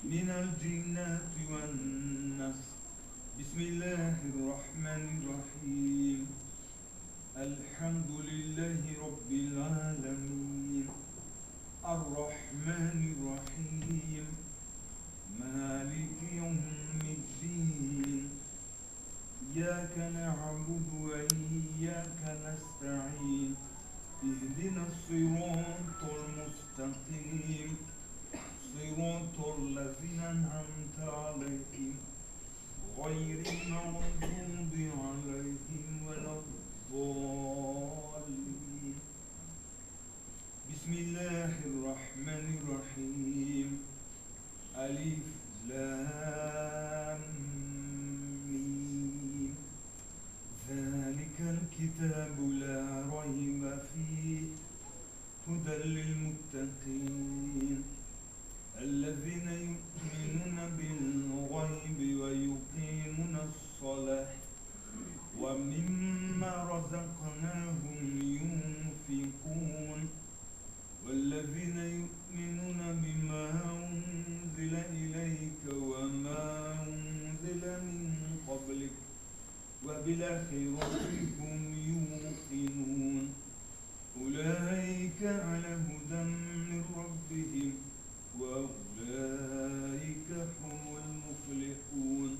من الجنة والناس. بسم الله الرحمن الرحيم. الحمد لله رب العالمين، الرحمن الرحيم، مالك يوم الدين، إياك نعبد وإياك نستعين، اهدنا الصراط المستقيم، صراط الذين أنعمت عليهم، غير المغضوب عليهم ولا الضالين. بسم الله الرحمن الرحيم. ألف لام ميم، ذلك الكتاب لا ريب فيه، هدى للمتقين، الذين يؤمنون بالغيب ويقيمون الصلاة ومما رزقناهم ينفقون، والذين يؤمنون بما أنزل إليك وما أنزل من قبلك وبالآخرة هم يوقنون، أولئك على هدى من ربهم وأولئك هم المفلحون.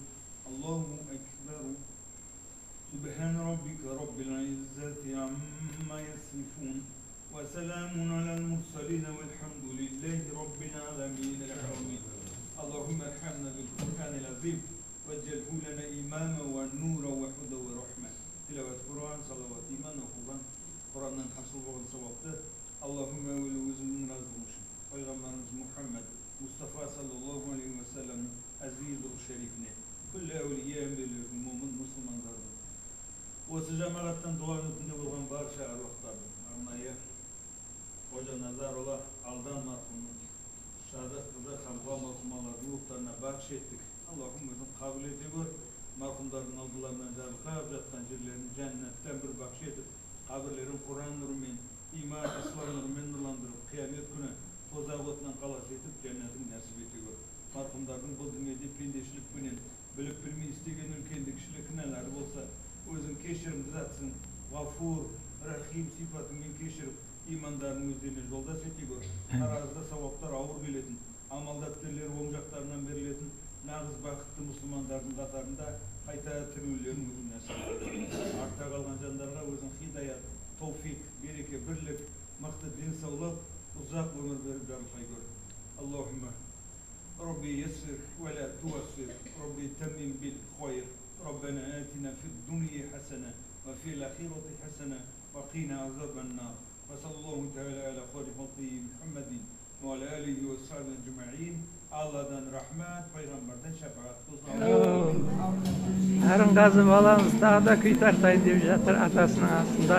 الله أكبر. سبحان ربك رب العزة عما يصفون، وسلام على المرسلين، والحمد لله رب العالمين. العالمين. اللهم ارحمنا بالقرآن العظيم واجعله لنا إماما ونورا وهدى ورحمة. Tilawat Quran, salawat iman оқылған Құраннан хасыл болған сауапты Аллахым әуелі өзіңнің разылығың үшін Пайғамбарымыз Мұхаммад Мұстафа саллаллаху алейхи уассаламның әзиз рух шәрифіне, күллі әулие әмбелердің, момын мұсылмандардың, осы жамағаттан дұға үмітінде болған барша әруақтардың, арнайы Қожа Назарұлы Алдан марқұмның, Шадық қызы Қамға марқұмалардың рухтарына бағыш еттік. Аллахым өзің қабыл ете көр, марқұмдардың алдыларынан жарылқап жатқан жерлерін жәннаттан бір бақшы етіп, қабірлерін Құран нұрымен, иман, ислам нұрымен нұрландырып, қиямет күні тозақ отынан қалас етіп, жәннатын нәсіп ете көр. Марқұмдардың бұл дүниеде пендешілікпенен біліп білмей істеген үлкенді кішілі кінәлары болса, өзің кешірімді затсың, Ғафур, Рахим сипатыңмен кешіріп, имандарын өздеріне жолдас ете көр. Таразыда сауаптар ауыр келетін, амал дәптерлері оң жақтарынан берілетін нағыз бақытты мұсылмандардың қатарында қайта тірілулерін өзің нәсіп ет. Артта қалған жандарға өзің хидаят, тауфик, береке, бірлік, мықты денсаулық, ұзақ өмір беріп жарылқай көр. Аллахумма Rabbi yassir ve la tuassir, Rabbi temmim bil khayr, Rabbena atina fid dunya hasene ve fil ahireti hasene ve qina azaben nar. Ve sallallahu teala ala khayri halqihi Muhammedin ve ala alihi ve sahbihi ecma'in. Allah'dan rahmet, peygamberden şefaat olsun. Арынғазы баламыз тағы да күй тартайын деп жатыр атасының астында.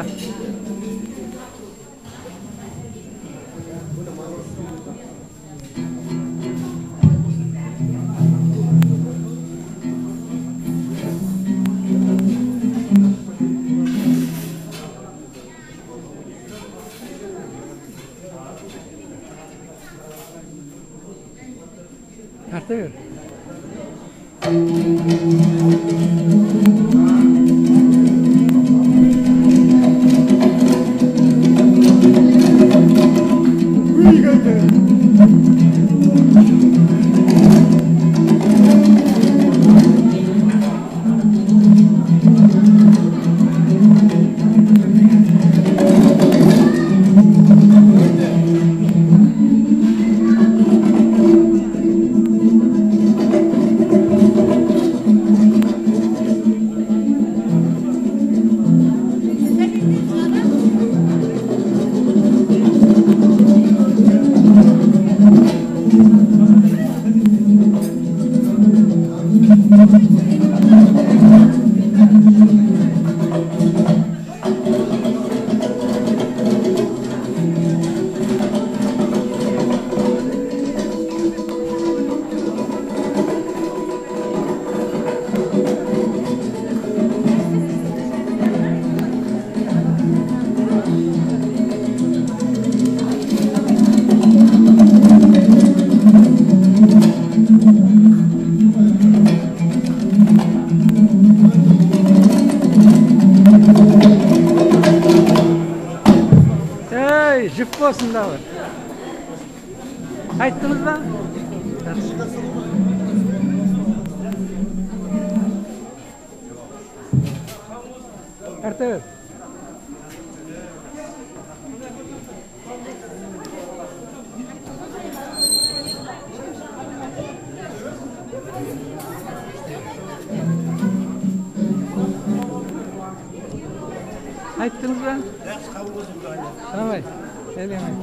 Тарта бер. Жұп болсын да бар. Айттыңыз ба? Тарта бер. Айттыңыз ба? Жақсы, қабыл болсын. Давай, сәлем айт.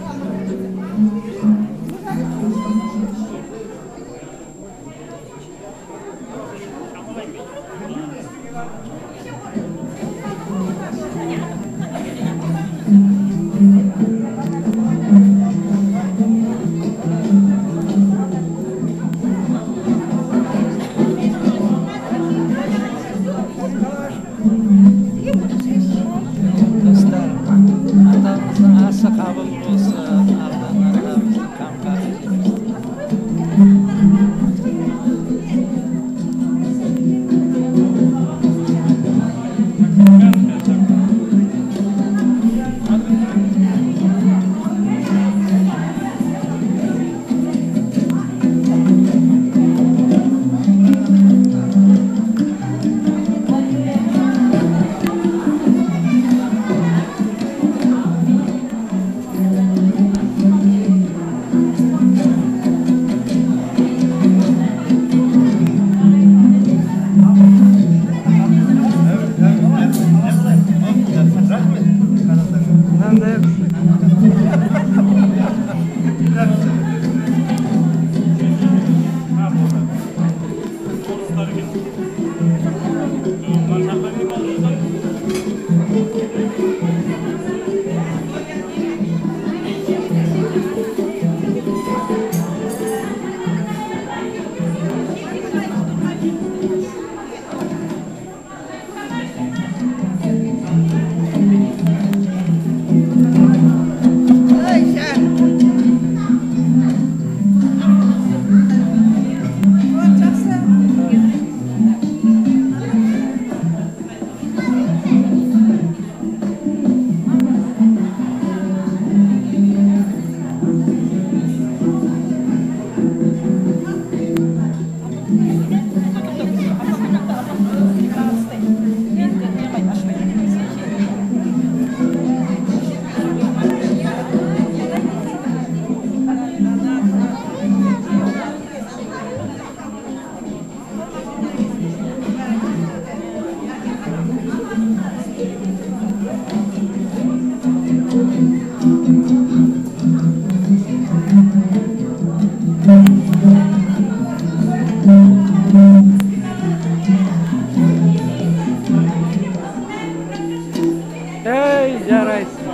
Достар, атамыздың асы қабыл болсын, Алдан атамыздың, Қамқа әжеміздің. Мынандай. Ей, жарайсың.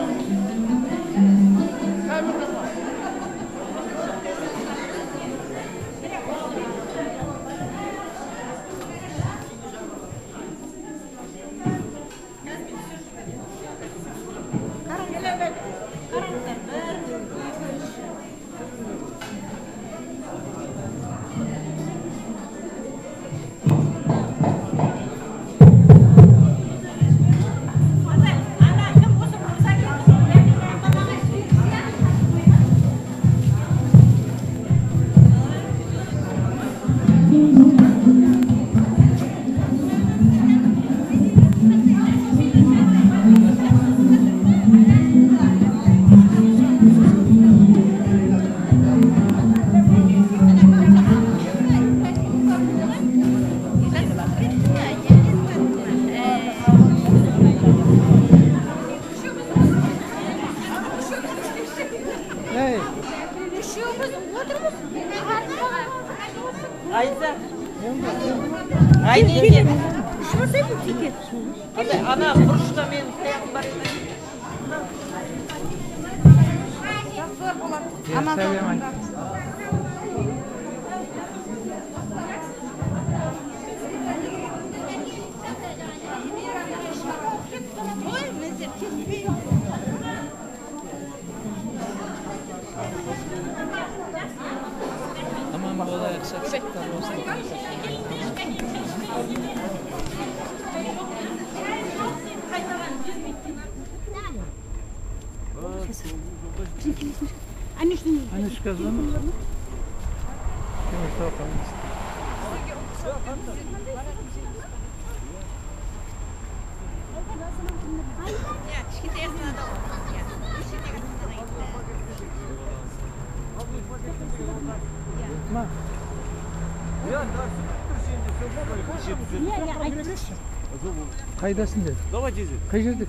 Ей, Ана бұрышта менің таяғым бар еді. Сәлем айт. Аман болайық, сәт-сәттер болсын. Анюшка звонок. Теміртау қаласы. Ма. Қайдасың деді? Қай жерде?